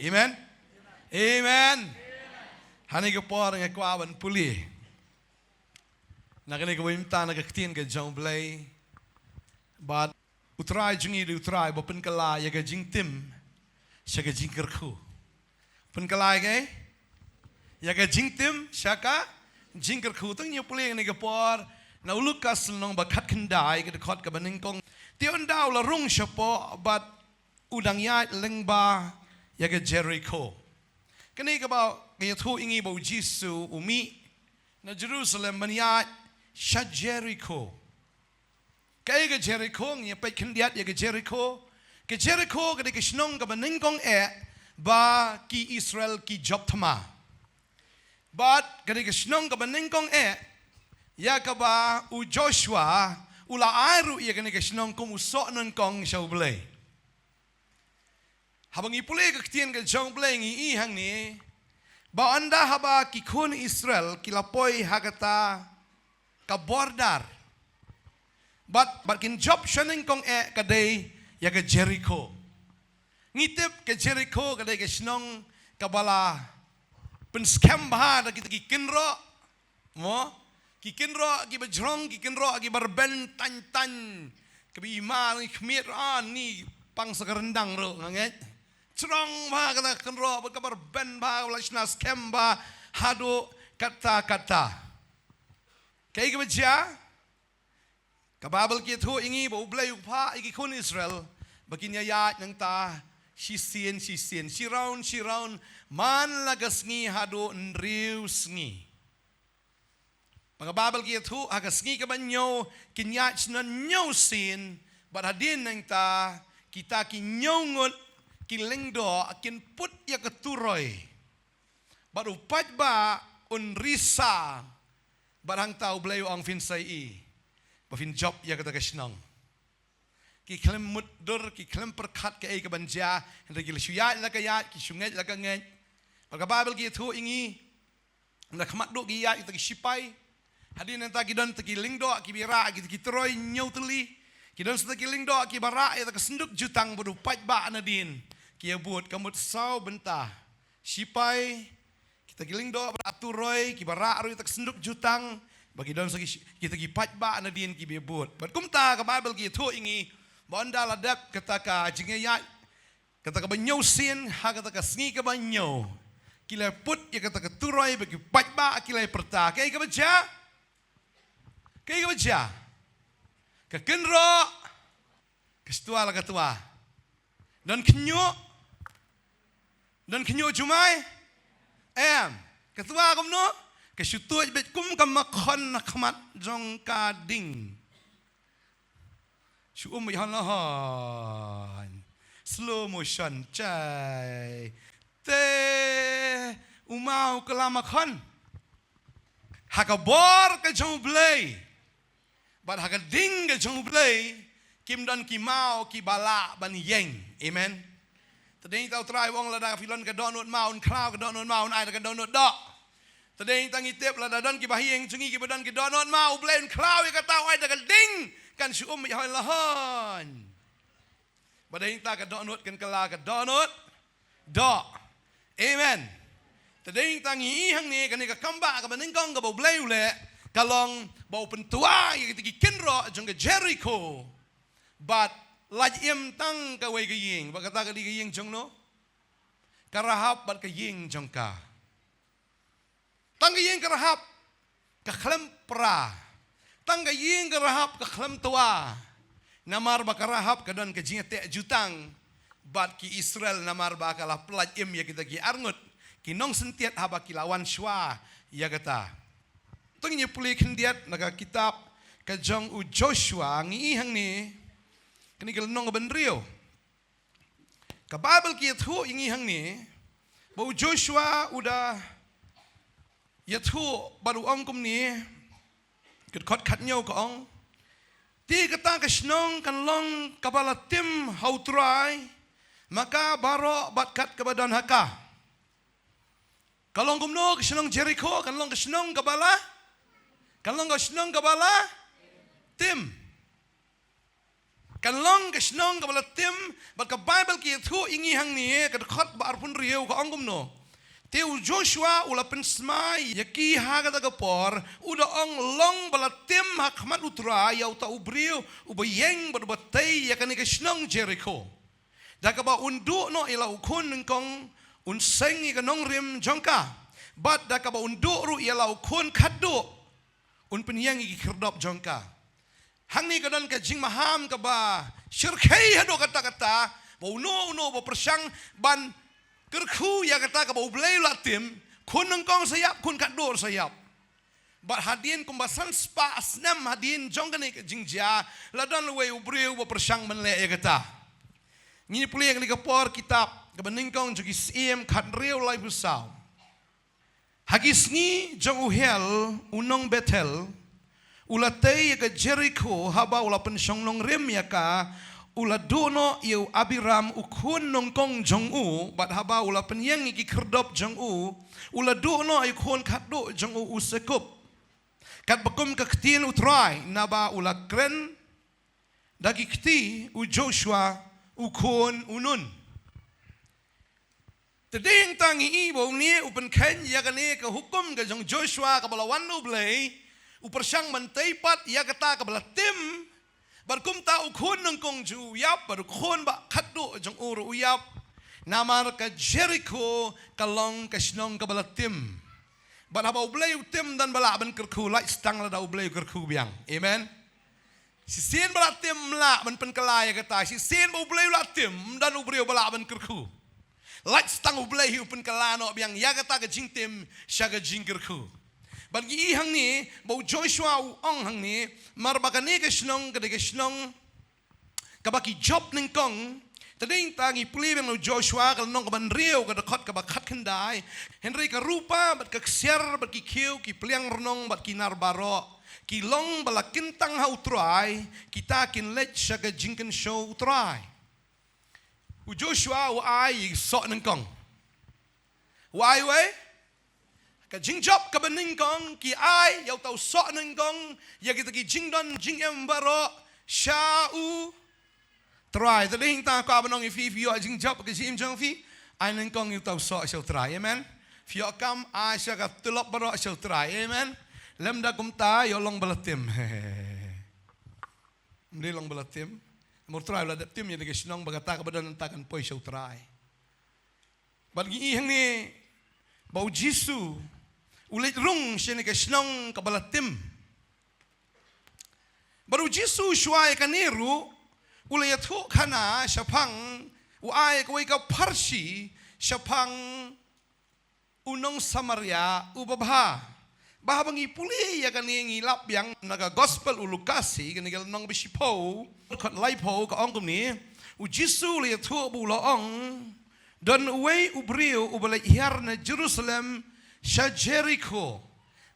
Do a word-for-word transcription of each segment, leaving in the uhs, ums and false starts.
Amen. Amen. Hane ka por nga kwah ban pule na kane ka bynta na ka ktien ka jong Blei. Bad U Trai jong ngi u dei U Trai ba pynkylla ïa ka jingtim sha ka jingkyrkhu. Pynkylla ïa ka, ïa ka jingtim sha ka jingkyrkhu. Tang ïa pule kane ka por na u Lukas lynnong ba khatkhyndai ka dkhot kaba nyngkong. Te ynda u la rung shapoh bad u dang ïaid lyngba ïa ka Jerikho. Kane kaba ka ïathuh ïa ngi ba U Jisu u mih na Jerusalem ban ïaid sha Jerikho. Kaei ka Jerikho? Ngin ïa peit khyndiat ïa ka Jerikho. Ka Jerikho ka dei ka shnong kaba nyngkong eh ba ki Israel ki jop thma. Bad ka dei ka shnong kaba nyngkong eh ïa kaba u Joshua u la ai ruh ïa kane ka shnong kum u soh nyngkong sha U Blei. Haba ngi pule ka ktien ka jong U Blei ngi i hangne ba ynda haba ki khun Israel ki la poi ha kata ka border bad, bad kin jop sha nyngkong eh ka dei ïa ka Jerikho. Ngi tip ka Jerikho ka dei ka shnong kaba la pynskhem bha da kita ki kynroh. Mo, ki kynroh kiba jrong, ki kynroh kiba rben tang tang. Kaba i ma ngi khmied, ah, ni pang sa ka ryndang ruh nga ngeit. Jrong bha kata ka kynroh bad kaba rben bha, kaba la shna skhem bha haduh katta katta. Kaei kaba jia? Ka Baibl ka ïathuh ïa ngi ba U Blei u phah ïa ki khun Israel ba kin ïaid nangta shisien shisien, shi round shi round, man la ka sngi haduh hynriew sngi. Ba ka Baibl ka ïathuh ha ka sngi kaba hynñiew kin ïaid shnong hynñiew sien, bad hadien nangta kita ki hynñiew ngut ki lyngdoh kin put ïa ka turoi. Bad u paidbah un risa, bad hangta U Blei u ong phin sa ïohi ba phin jop ïa kata ka shnong. Ki khlem mutdur, ki khlem pyrkhat kaei kaban jia, hynrei ki la shu ïaid la ka ïaid, ki shu ngeit la ka ngeit. Bad ka Baibl ka ïathuh ïa ngi, na khmat duh ki ïaid kita ki shipai. Hadien nangta ki don kita ki lyngdoh kiba rah kita ki turoi hynñiew tylli. Ki don kita ki lyngdoh kiba rah ïa kata ka synduk jutang bad u paidbah nadien. Ki ïa bud, ka mut saw bynta shipai, kita ki lyngdoh ba rah turoi, kiba rah ruh ïa kata ka synduk jutang, bad ki don sa ki shi-, kita ki paidbah nadien kiba ïa bud. Bad kumta ka Baibl ka ïathuh ïa ngi ba ynda la dep kata ka jingïaid kata kaba hynñiew sien, ha kata ka sngi kaba hynñiew, ki la put ïa kata ka turoi bad ki paidbah ki la pyrta. Kaei kaba jia? Kaei kaba jia? Ka kynroh ka shu twa la ka twa. Don khynñiuh? Don khynñiuh jumai? Em. Ka twa kumno? Ka shu tuid beit kum ka makhon na khmat jong ka ding. Shu um beit hon la hon. Slow motion, chai. Te u maw ka la makhon ha ka bor ka jong U Blei. Bad ha ka ding ka jong U Blei, kim don ki maw kiba lah ban ïeng. Amen. Te dei ta U Trai u ong lada phi don ka dohnud maw, un khlaw ka dohnud maw, un ai da ka dohnud doh. Te dei ta ngi tip lada don kiba ha ïing jong ngi kiba don ki dohnud maw, U Blei un khlaw ïa kata, u ai da ka ding, kan shu um beit hon la hon. Ba dei ta ka dohnud kan kylla ka dohnud doh. Amen. Te dei ta ngi i hangne kane ka kambah kaba nyngkong kaba U Blei u leh, ka long ba u pyntwa ïa kita ki kynroh jong ka Jerikho. Bad lait im tang kawei ka ïing, bad kata ka dei ka ïing jong no? Ka Rahab bad ka ïing jong ka. Tang ka ïing ka Rahab ka khlem pra. Tang ka ïing ka Rahab ka khlem twa. Namar ba ka Rahab ka don ka jingïateh jutang bad ki Israel, namar ba ka la pyllait im ïa kita ki arngut ki nongsyntiat haba ki la wan shuwa ïa kata. To ngin ïa pule khyndiat na ka kitab ka jong u Joshua, ngi i hangne, kane ka lynnong kaba hynriew. Ka Baibl ka ïathuh ïa ngi hangne ba u Joshua u da ïathuh bad u ong kumne, ka dkhot khathynñiew ka ong, te kata ka shnong kan long kaba la tim ha u Trai ma ka baroh bad kat kaba don ha ka. Ka long kumno ka shnong Jerikho? Kan long ka shnong kaba la, kan long ka shnong kaba la tim. Kan long ka shnong kaba la tim, bad ka Baibl ka ïathuh ïa ngi hangne, ka dkhot ba arphew hynriew ka ong kumno. Te u Joshua u la pynsmai ïa ki ha kata ka por, u da ong long ba la tim ha khmat u Trai ïa uta u briew, uba ïeng bad uba tei ïa kane ka shnong Jerikho. Da kaba un duh noh ïa la u khun nyngkong, un seng ïa ka nongrim jong ka. Bad da kaba un duh ruh ïa la u khun khatduh, un pynïeng ïa ki khyrdop jong ka. Hangne ka don ka jingmaham kaba shyrkhei haduh katta katta, ba uno uno ba pyrshang ban kyrkhu ïa kata kaba U Blei u la tim, khun nyngkong sa ïap, khun khatduh sa ïap. Bad hadien kumba san spah snem hadien jong kane ka jingjia, la don uwei u briew ba pyrshang ban leh ïa kata. Ngi pule ïa kane ka por kitab, kaba nyngkong jong ki Syiem khathynriew laiphew saw. Ha ki sngi jong u Hiel, u nong Bethel, u la tei ïa ka Jerikho haba u la pynshong nongrim ïa ka, u la duh noh ïa u Abiram u khun nyngkong jong u, bad haba u la pynïeng ïa ki khyrdop jong u, u la duh noh ïa u khun khatduh jong u u Sekup. Katba kum ka ktien u Trai, naba u la kren da ki kti u Joshua u khun u Nun. Te dei hangta ngi i ba une u pynkheiñ ïa kane ka hukum ka jong Joshua kaba la wan na U Blei, u pyrshang ban tei pat ïa kata kaba la tim, bad kumta u khun nyngkong jong u u ïap, bad u khun ba khatduh jong u ruh u ïap. Namar ka Jerikho ka long ka shnong kaba la tim. Bad haba U Blei u tim, ym don ba lah ban kyrkhu, lait tang lada U Blei u kyrkhu biang. Amen. Shisien ba la tim ym lah ban pynkylla ïa kata. Shisien ba U Blei u la tim, ym don u briew ba lah ban kyrkhu. Lait tang U Blei hi u pynkylla noh biang ïa kata ka jingtim sha ka jingkyrkhu. Bad ngi i hangne ba u Joshua u ong hangne, mar ba kane ka shnong ka dei ka shnong kaba ki jop nyngkong. Te dei hangta ngi pule biang na u Joshua ka lynnong kaba hynriew, ka dkhot kaba khatkhyndai. Hynrei ka rupa bad ka ksiar bad ki khiew, ki pliang rnong bad ki nar baroh, ki long ba la kyntang ha u Trai, kita kin leit sha ka jingkynshew u Trai. U Joshua u ai ïa ki soh nyngkong. U ai wei, ka jingjop kaba nyngkong, ki ai ïa uta u soh nyngkong ïa kita ki jingdon jingem baroh sha u Trai. Te dei hangta ka ban ong ïa phi, phi ïoh jingjop ka jingim jong phi, ai nyngkong ïa uta u soh sha u Trai. Amen. Phi ïoh kam, ai sha ka tulop baroh sha u Trai. Amen. Lymda kumta ïoh long ba la tim. Ym dei long ba la tim. Namar u Trai u la dep tim ïa kane ka shnong, ba kata kaba don hangta kan poi sha u Trai. Bad ngi i hangne ba u Jisu u leit rung sha kane ka shnong kaba la tim. Bad u Jisu shuwa ïa kane ruh u la ïathuhkhana shaphang, u ai kawei ka pharshi shaphang u nong Samaria uba bha. Ba haba ngi pule ïa kane ngi lap biang na ka Gospel u Lukas hi, kane ka lynnong ba shiphew, dkhot laiphew, ka ong kumne, u Jisu u la ïathuh bad u la ong, don uwei u briew uba leit hiar na Jerusalem sha Jerikho.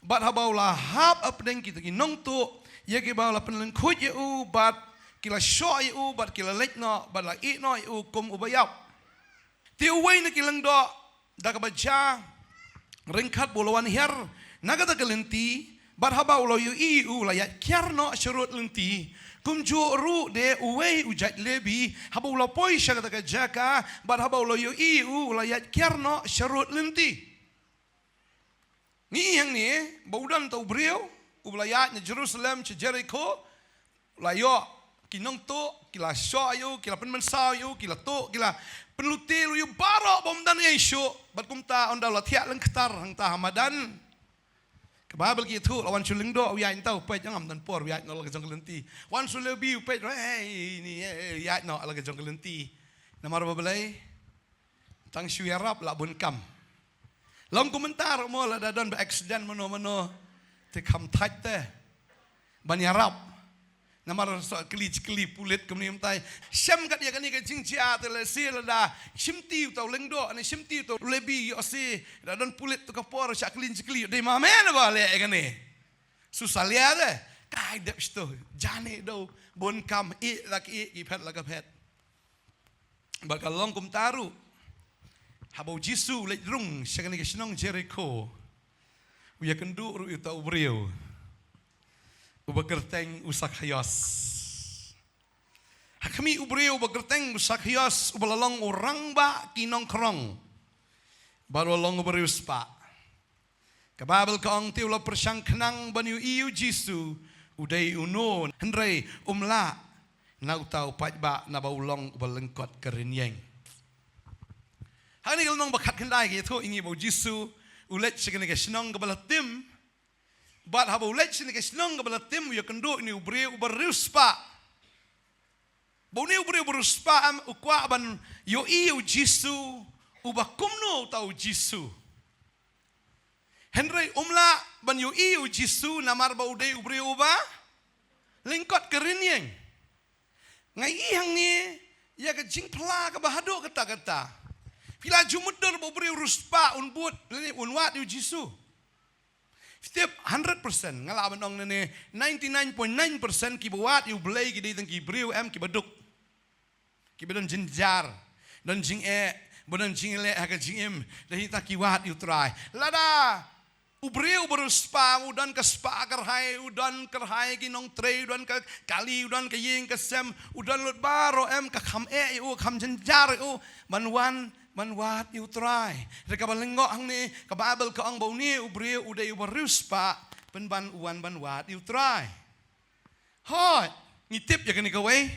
Bad haba u la hap hapdeng kita ki nongtuh, ïa kiba la pynlyngkhuid ïa u, bad ki la shoh ïa u, bad ki la leit noh, bad la ïeh noh ïa u kum uba ïap. Te uwei na ki lyngdoh, da kaba jia ryngkat bad u la wan hiar na kata ka lynti, bad haba u la ïohi ïa u, u la ïaid kiar noh sharud lynti. Kumjuh ruh de uwei u jait Lebi, haba u la poi sha kata ka jaka, bad haba u la ïohi ïa u, u la ïaid kiar noh sharud lynti. Ngi i hangne ba u don uta u briew uba la ïaid na Jerusalem sha Jerikho, la ïoh ki nongtuh, ki la shoh ïa u, ki la pynmynsaw ïa u, ki la tuh, ki la pynlute ïa u baroh ba um don ei shuh. Bad kumta ynda u la thiah lyngktar hangta ha madan, ka Baibl ka ïathuh, la wan shu lyngdoh u ïaid hangta, u peit, ngam don por, u ïaid noh la ka jong ka lynti. Wan shu Lebi, u peit, hei, ine, eh, ïaid noh la ka jong ka lynti. Namar ba balei? Tang shu ïarap la bun kam. Long kumta ruh mo, lada don ba accident mano mano, te kham thait te ban ïarap. Namar soh kylli kylli pulit kumne mynta. Shem kat ïa kane ka jingjia te lehse lada shimti uta u lyngdoh ne shimti uta u Lebi, ïoh se da don pulit tu ka por shah kylli kylli, dei ma me ne ba leh ïa kane. Susalia de, kai dep shto, jane do, bun kam, ïeh la ka ïeh, ki phet la ka phet. Bad ka long kumta ruh, haba u Jisu u leit rung sha kane ka shnong Jerikho, u ïakynduh ruh ïa uta u briew uba kyrteng u Sakhaios. Ha khmih u briew uba kyrteng u Sakhios, uba la long u rangbah ki nongkhrong, bad u la long u briew spah. Ka Baibl ka ong te u la pyrshang khnang ban ïohi ïa u Jisu u dei uno, hynrei um lah, na uta u paidbah, naba u long uba lyngkot ka rynïeng. Hangne ka lynnong ba khatkhyndai ka ïathuh ïa ngi ba u Jisu u leit sha kane ka shnong kaba la tim. Bad haba u leit sha kane ka shnong kaba la tim, u ïakynduh ïa une u briew uba riewspah. Ba une u briew uba riewspah, em, u kwah ban ïohi ïa u Jisu, uba kumno uta u Jisu. Hynrei um lah ban ïohi ïa u Jisu namar ba u dei u briew uba lyngkot ka rynïeng. Nga ïohi hangne ïa ka jingphla kaba haduh katta katta. Phi la ju mutdur ba u briew riewspah un bud lane un wad ïa u Jisu? Phi tip, hundred percent, nga lah ban ong nangne, ninety-nine point nine percent kiba wad ïa u Blei ki dei tang ki briew, em, kiba duk, kiba don jynjar, don jingeh, ba don jingleh ha ka jingim, dei tang ki wad ïa u Trai. Lada u briew uba riewspah u don ka spah kyrhai, u don kyrhai ki nongtrei, u don ka kali, u don ka ïing ka sem, u don lut baroh, em, ka kham eh ïa u, kham jynjar ïa u ban wan, ban wad ïa u Trai. Hynrei kaba lyngngoh hangne, ka Baibl ka ong ba une u briew u dei uba riewspah, pynban u wan ban wad ïa u Trai. Hooid, ngi tip ïa kane kawei,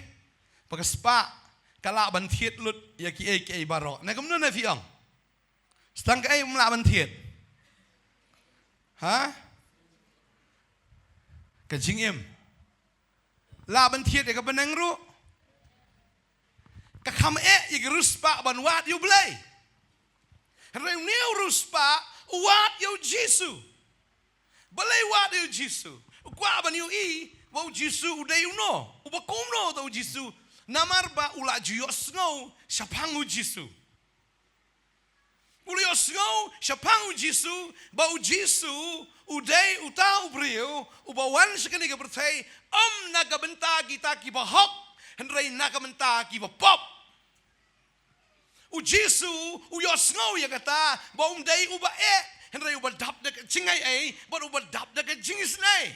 ba ka spah ka lah ban thied lut ïa kiei kiei baroh. Na kumno na phi ong? Tang kaei um lah ban thied? Ha? Ka jingim. Lah ban thied ïa ka bneng ruh. Ka kham eh ïa ki riewspah ban wad ïa u Blei. Hynrei une u riewspah u wad ïa u Jisu. Balei u wad ïa u Jisu? U kwah ban ïohi ba u Jisu u dei uno, uba kumno uta u Jisu. Namar ba u la ju ïohsngew shaphang u Jisu. U la ïohsngew shaphang u Jisu, ba u Jisu u dei uta u briew uba wan sha kane ka pyrthei, ym na ka bynta kita kiba hok, hynrei na ka bynta kiba pop. U Jisu u ïohsngew ïa kata, ba um dei uba eh, hynrei uba dap da ka jingaiei, bad uba dap da ka jingisynei.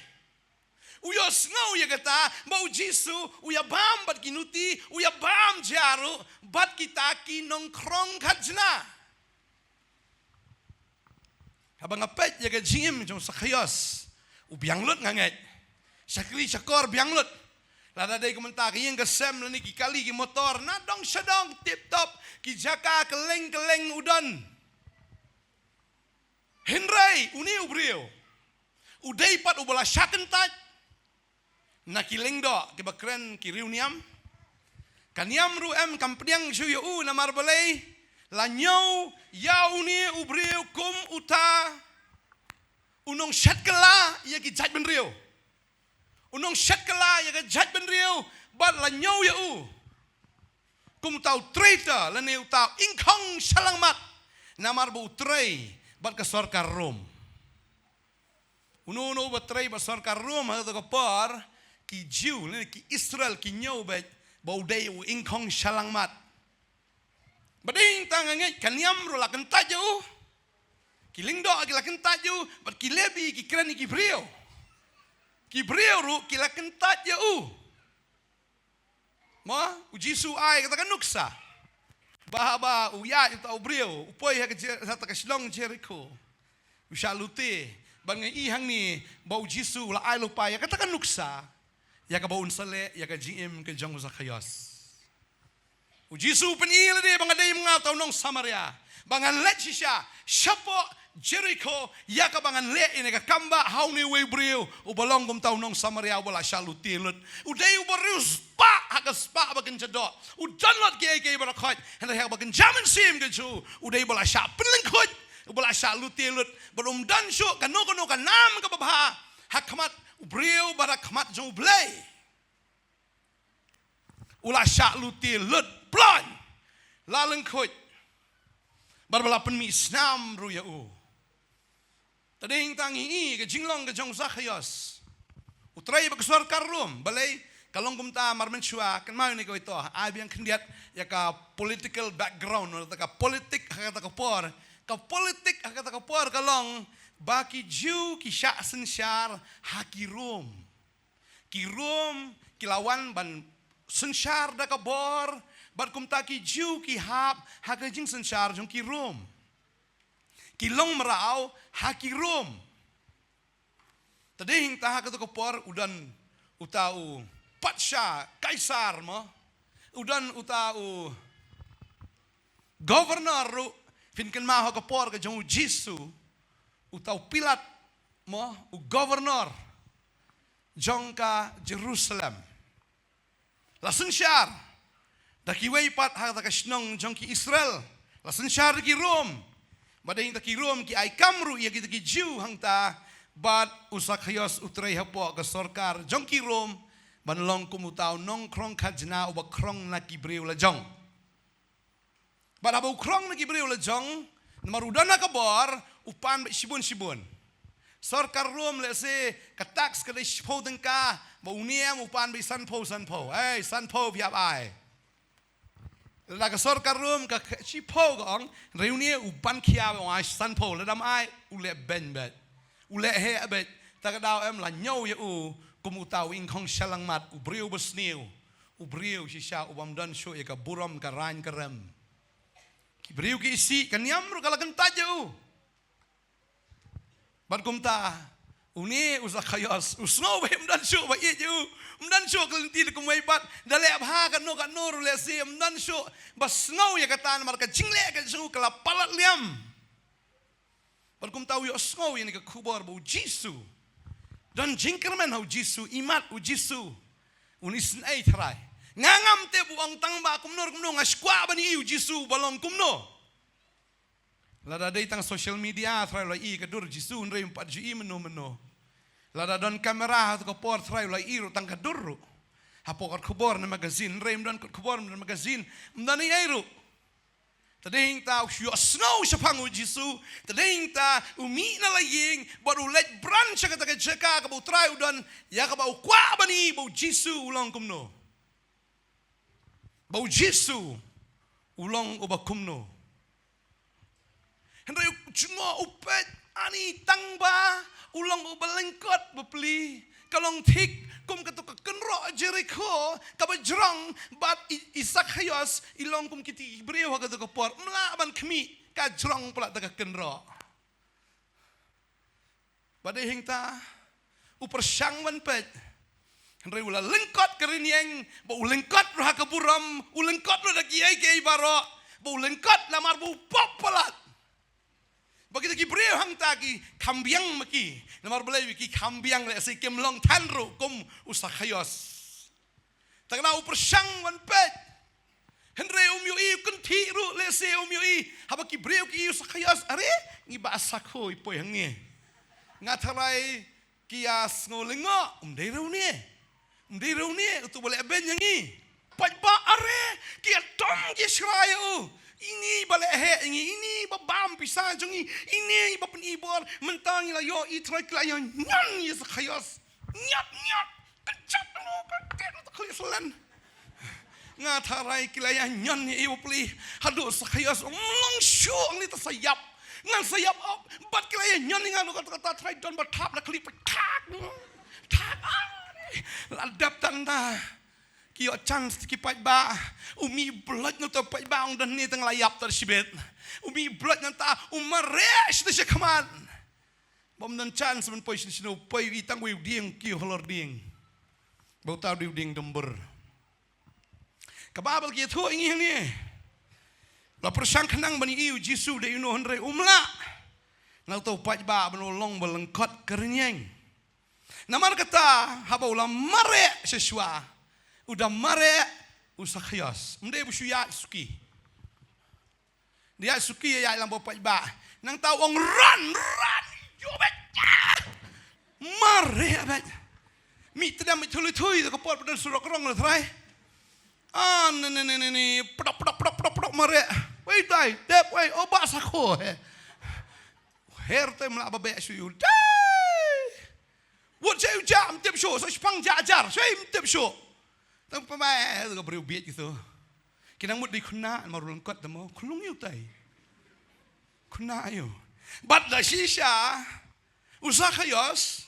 U ïohsngew ïa kata, ba u Jisu u ïabam bad ki nuti, u ïabam jia ruh bad kita ki nongkhrong khatjhana. Haba nga peit ïa ka jingim jong u Sakhios, u biang lut nga ngeit. Shakri shakor biang lut. Lada dei ka mynta ka ïing ka sem lane ki kali ki motor, na dong sha dong tip top, ki jaka kylleng kylleng u don. Hynrei une u briew u dei pat uba la shah kyntait na ki lyngdoh kiba kren ki riewniam. Ka niam ruh em kam pdiang shuh ïa u, namar balei? La ñiew ïa une u briew kum uta u nongshet kylla ïa ki jaitbynriew. U nongshet kylla ïa ka jaitbynriew, bad la ñiew ïa u kum uta u traitor lane uta u ingkhong shyllangmat, namar ba u trei bad ka sorkar Rom. Uno uno uba trei bad sorkar Rom ha kata ka por, ki Jiw lane ki Israel ki ñiew beit ba u dei u ingkhong shyllangmat. Bad hangta nga ngeit ka niam ruh la kyntait ïa u. Ki lyngdoh ki la kyntait ïa u, bad ki Lebi ki kren ïa ki briew. Ki briew ruh ki la kyntait ïa u. Mo, u Jisu u ai kata ka nuksa. Ba haba u ïaid uta u briew, u poi ha ka Jer-, ha kata ka shnong Jerikho. U shah lute, bad nga i hangne ba u Jisu u la ai lypa ïa kata ka nuksa ïa kaba un sa leh ïa ka jingim ka jong u Sakhios. U Jisu u pyni lade ba nga dei ma nga uta u nong Samaria, ba ngan leit shisha shapoh Jerikho ïa kaba ngan leh ïa kane ka kambah ha une uwei u briew uba long kum uta u nong Samaria uba la shah lute lut. U dei uba riewspah ha ka spah ba kynja doh. U don lut kiei kiei baroh khoit, hynrei ha kaba kynja mynsiem ka jong u, u dei uba la shah pynlyngkhuit, uba la shah lute lut, bad um don shuh kano kano ka nam kaba bha ha khmat u briew bad ha khmat jong U Blei. U la shah lute lut, ploiñ, la lyngkhuit, bad ba la pynmih snam ruh ïa u. Te hangta ngi i ka jinglong ka jong u Sakhios. U trei bad ka sorkar Rom, balei? Ka long kumta mar mynshuwa, kynmaw ïa kane kawei to, ai biang khyndiat ïa ka political background, ïa ka politik ha kata ka por. Ka politik ha kata ka por ka long ba ki Jiw ki shah synshar ha ki Rom. Ki Rom ki la wan ban synshar da ka bor, bad kumta ki Jiw ki hap ha ka jingsynshar jong ki Rom. Ki long mraw ha ki Rom. Te dei hangta ha kato ka por u don uta u patsha Kaisar mo. U don uta u governor ruh, phin kynmaw ha ka por ka jong u Jisu, uta u Pilat mo, u governor jong ka Jerusalem. La synshar da kiwei pat ha kata ka shnong jong ki Israel. La synshar da ki Rom. Bad dei hangta ki Rom ki ai kam ruh ïa kita ki Jiw hangta. Bad u Sakhaios u trei hapoh ka sorkar jong ki Rom ban long kum uta u nongkhrong khajna uba khrong na ki briew la jong. Bad haba u khrong na ki briew la jong, namar u don ha ka bor, u pan beit shibun shibun. Sorkar Rom lehse ka tax ka dei shiphew tyngka, ba u niam u pan beit sanphew sanphew. Ei, sanphew phi hap ai. Lada ka sorkar Rom ka, ka shiphew ka ong, hynrei une u pan khia beit, u ai sanphew, lada ym ai, u leh beiñ beit. U leh heh beit, ta ka daw em la ñiew ïa u, kum uta u ingkhong shalangmat, u briew ba sniew, u briew shisha, u bym don shuh ïa ka burom ka rain ka rem. Ki briew ki isih, ka niam ruh ka la kyntait ïa u. Bad kumta, une u Sakhaios, u sngew ba ym don shuh ba ïeit ïa u, ym don shuh ka lynti da kumwei pat, da leh bha katno katno ruh lehse, ym don shuh ba sngew ïa kata namar ka jingleh ka jong u ka la palat liam. Bad kumta u ïohsngew ïa kane ka khubor ba u Jisu. Don jingkyrmen ha u Jisu, imat u Jisu. Un isynei tharai. Nga ngam tip, u ong tang ba kumno kumno nga sngewkwah ban ïohi u Jisu ba long kumno. Lada dei tang social media tharai u la ïohi ka dur Jisu hynrei ym pat ju ïohi mynno mynno. Lada don kamera ha kato ka por tharai u la ïohi ruh tang ka dur ruh. Hapoh kot khubor ne magazine hynrei ym don kot khubor, ym don magazine, ym don ei ei ruh. Te dei hangta u ïohsngew shaphang u Jisu, te dei hangta u mih na la ïing, bad u leit bran sha kata ka jaka kaba u Trai u don, ïa kaba u kwah ban ïohi ba u Jisu u long kumno. Ba u Jisu u long uba kumno. Hynrei u jngoh u peit, ani tang ba u long uba lyngkot bapli. Ka long thik kum kato ka kynroh Jerikho kaba jrong, bad i, i Sakhaios i long kum kita ki briew ha kato ka por. Ym lah ban khmih, ka jrong palat da ka kynroh. Bad dei hangta u pyrshang ban peit. Hynrei u la lyngkot ka rynïeng, ba u lyngkot ruh ha ka burom, u lyngkot ruh da kiei kiei baroh, ba u lyngkot namar ba u pop palat. Ba kita ki briew hangta ki kham biang ma ki. Namar balei? Ba ki kham biang lehse kim long than ruh kum u Sakhaios. Te kane u pyrshang ban peit. Hynrei um ïohi, u kynthih ruh lehse um ïohi. Haba ki briew ki ïohi u Sakhaios, are, ngi ba sakho i poi hangne. Nga tharai ki ïa sngew lyngngoh, um dei re une. Um dei re une, uto ba leh beiñ ïa ngi. Paidbah, are, ki ïa tom ki shrai ïa u. Ini ba leh heh ïa ngi, ini ba bam pisa jong ngi, ini ba pyni bor, mynta ngi la ïohi tharai ki la ïa ñion ïa u Sakhaios. Ñiot, ñiot. Kynjat ruh ka tied ruh ta khlieh selen. Nga tharai ki la ïa ñion ïa i bapli. Haduh u Sakhaios um long shuh, ngi ta sa ïap. Ngan sa ïap ap. Bad ki la ïa ñion ïa nga ruh kata kata tharai don ba thap na khlieh pathak. Thak. Ah, la dep tang da. Ki ïoh chance ki paidbah. U mih blood na uta u paidbah, ong don ne tang la ïap tar shibit. U mih blood na uta u mareh shi ta shi khmat. Bym don chance ban poi shisha, poi i tang wei u dieng ki halor dieng. Ba uta u dieng dum bur. Ka Baibl ki ïathuh ïa ngi hangne. La pyrshang khnang ban ïohi u Jisu dei uno hynrei um lah. Na uta u paidbah ban u long ba lyngkot ka rynïeng. Namar kata haba u la mareh sha shuwa. U da mareh u Sakhaios. Ym dei ba shu ïaid suki. Dia suki ïa ïa lang ba paidbah. Nangta u ong ran, ran. Ïoh beit. Mareh beit. Mih tdem mih thui thui da ka por padan surok rong la trai. Ah, ne ne ne ne ne. Pdok pdok pdok pdok pdok mareh. Wei tai, dep wei, o ba sakho he. Her te mla ba beh shu yu. Dai. Wat shai u ja, ym tip shuh, sa shipang ja jar, shai ym tip shuh. Tang pynban, eh, ka briew bieit kito. Ki nang mut dei khynnah, namar u lyngkot te mo, khlung ïa utai. Khynnah ïa u. Bad da shisha, u Sakhaios,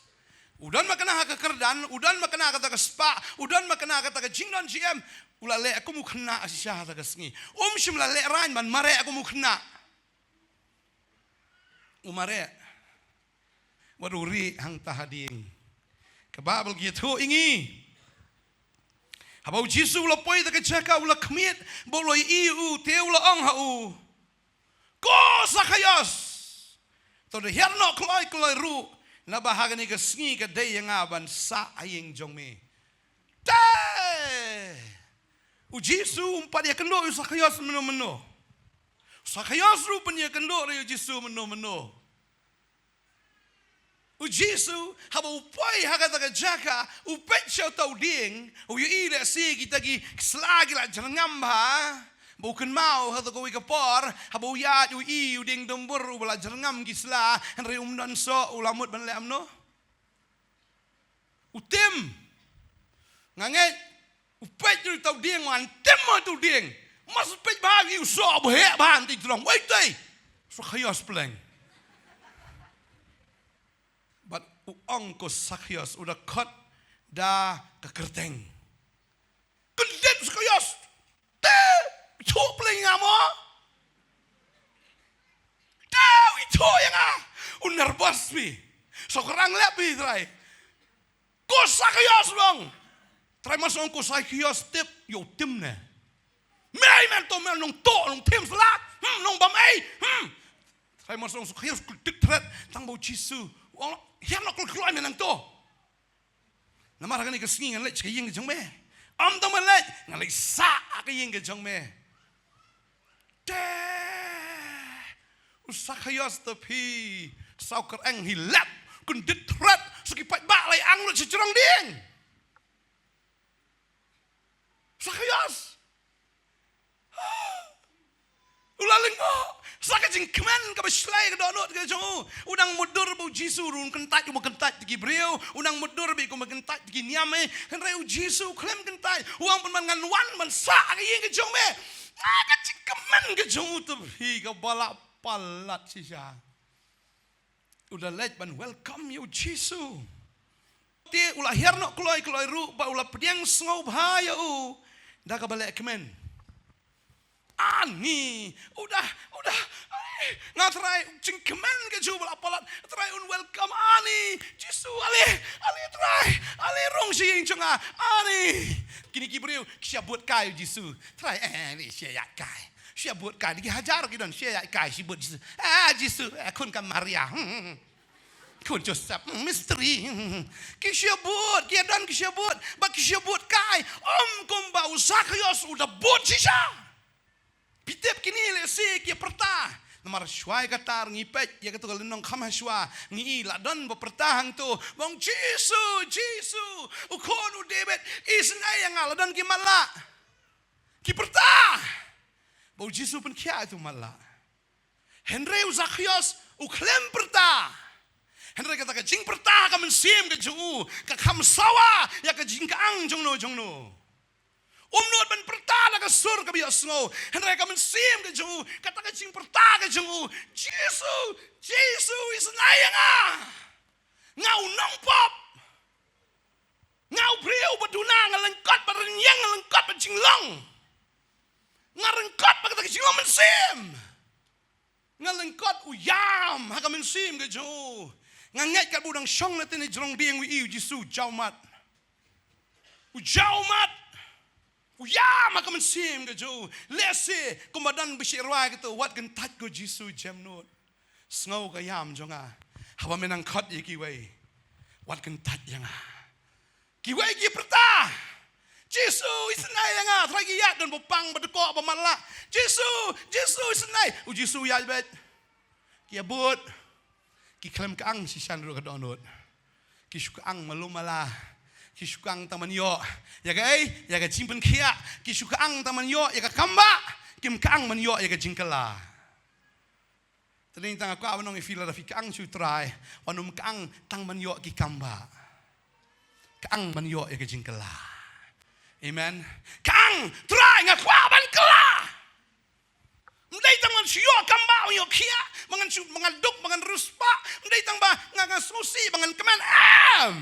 U don makna ha ka kyrdan, u don makna ha kata ka spah, u don makna ha kata ka jingdon jingem. U la leh kum u khynnah shisha ha kata ka sngi. Um shym la leh rain ban mareh kum u khynnah. U mareh. Wat u rieh hangta ha dieng. Ka Baibl ka ïathuh ïa ngi. Haba u Jisu u la poi ha ka jaka u la khmied, bad u la ïohi ïa u, te u la ong ha u, "Ko Sakhaios, to da hiar noh kloi kloi ruh, naba ha kane ka sngi ka dei ïa nga ban sah ha ïing jong me." Te u Jisu um pat ïakynduh ïa u Sakhaios mynno mynno. U Sakhaios ruh pynïakynduh ïa u Jisu mynno mynno. U Jisu, haba u poi ha kata ka jaka, u peit sha uta u dieng, u ïohi lehse kita ki sla ki la jyrngam bha. Bad u kynmaw ha kata kawei ka por, haba u ïaid u ïohi u dieng dumbur uba la jyrngam ki sla, hynrei um don soh, u la mut ban leh kumno? U tim. Nga ngeit, u peit ïa uta u dieng, wan tim ïa uta u dieng. Mas u peit bha ïa u soh, u heh bha, nti jrong. Wei tei. Sakhaios pleng. Bad u ong, "Ko Sakhaios, u da khot da ka kyrteng." Kyndit u Sakhaios. Te, u ïathuh pleng ïa nga mo. Te, u ïathuh ïa nga. U nervous phi. Sa u kyrang leh phi Trai. Ko Sakhaios long. Trai mas ong ko Sakhaios tip, ïa u tim ne. Mei men to men nongtuh, nongthim sla. Hmm, nongbam ei. Hmm. Trai mas ong Sakhaios kyndit thret, tang ba u Jisu u ong, "Hiar noh kloi kloi me nangto. Namar ha kane ka sngi ngan leit sha ka ïing ka jong me." "Ym tang ban leit, ngan leit sah ha ka ïing ka jong me." Te u Sakhaios te phi, sa u kyrang hi leh, kyndit thret, sa ki paidbah la ïa ang lut sha jrong dieng. Sakhaios. U la lyngngoh. Sa ka jingkmen kaba shlei ka dohnud ka jong u. U dang mutdur ba u Jisu ruh un kyntait, um kyntait da ki briew. U dang mutdur ba kum kyntait da ki niam eh. Hynrei u Jisu u khlem kyntait. U ong, "Pynban ngan wan ban sah ha ka ïing ka jong me." Ah, ka jingkmen ka jong u te phi kaba la palat shisha. U da leit ban welcome ïa u Jisu. Te u la hiar noh kloi kloi ruh, bad u la pdiang sngewbha ïa u da kaba leh kmen. Ani, u da, u da, ani, nga Trai, jingkmen ka jong u ba la palat, Trai un welcome, ani, Jisu, ale, ale Trai, ale rung sha ïing jong nga, ani. Kine ki briew ki shu bud kai u Jisu. Trai, eh, ni shu ïaid kai. Shu bud kai, ki hajar ki don, shu ïaid kai, shu bud Jisu. Ah, Jisu, eh, khun ka Maria. Hmm, hmm, hmm. Khun Joseph, hmm, mistri. Hmm, hmm, hmm. Ki shu bud, ki don ki shu bud, bad ki shu bud kai. Ym kumba u Sakhaios u da bud shisha. Phi tip kine lehse ki pyrta. Namar shuwa ïa kata ngi peit ïa kato ka lynnong kham hashwa, ngi i la don ba pyrta hangto, ba ong, "Jisu, Jisu, u khun u David, isynei ïa nga," la don ki matlah. Ki pyrta ba u Jisu pynkhiah ïa uto u matlah. Hynrei u Sakhaios u khlem pyrta. Hynrei kata ka jingpyrta ha ka mynsiem ka jong u ka kham sawa ïa ka jingkyang jongno jongno. Um nud ban pyrta da ka sur kaba ïohsngew. Hynrei ha ka mynsiem ka jong u, kata ka jingpyrta ka jong u, "Jisu, Jisu, isynei ïa nga. Nga u nongpop. Nga u briew ba duna, nga lyngkot bad rynïeng, nga lyngkot bad jinglong. Nga lyngkot bad kata ka jinglong mynsiem. Nga lyngkot." U ïam ha ka mynsiem ka jong u. Nga ngeit katba u dang shong na tene jrong dieng, u i u Jisu u jaw mat. U jaw mat. U ïam ha ka mynsiem ka jong u. Lehse kumba don ba shu rwai kato, "Wat kyntait ko Jisu, jem nud. Sngew ka ïam jong nga. Haba me nang khot ïa kiwei, wat kyntait ïa nga." Kiwei ki pyrta, "Jisu, isynei ïa nga." Trai ki ïaid, don ba pang, ba dkoh, ba matlah. "Jisu, Jisu, isynei." U Jisu u ïaid beit. Ki ïa bud. Ki khlem kyang shisha ruh ka dohnud. Ki shu kyang malu mala. Ki shu kyang tang ban ïoh ïa kaei, ïa ka jingpynkhiah. Ki shu kyang tang ban ïoh ïa ka kambah. Kim kyang ban ïoh ïa ka jingkylla. Te dei tang nga kwah ban ong ïa phi, lada phi kyang sha u Trai, wat nym kyang tang ban ïoh ki kambah. Kyang ban ïoh ïa ka jingkylla. Amen. Kyang, "Trai, nga kwah ban kylla." Ym dei tang ban shu ïoh kambah Ong ïoh khia, ba ngan shu, ba ngan duk, ba ngan riewspah. Ym dei tang ba nga, nga sngewsih, ba ngan kmen. Em.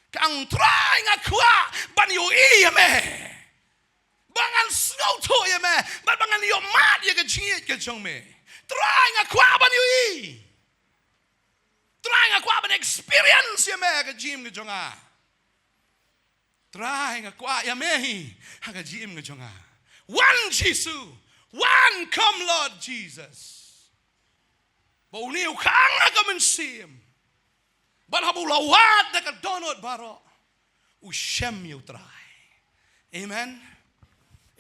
Ka ang Trai nga kwah ban ïohi ïa me. Ba ngan sngewthuh ïa me. Bad ba ngan ïohmad ïa ka jingïeit ka jong me. Trai nga kwah ban ïohi. Trai nga kwah ban experience ïa me ha ka jingim ka jong nga. Trai nga kwah ïa me hi ha ka jingim ka jong nga. Wan Jisu. Wan, come Lord Jesus. Ba une u khang ha ka mynsiem. Bad haba u la wad da ka dohnud baroh, u shem ïa u Trai. Amen.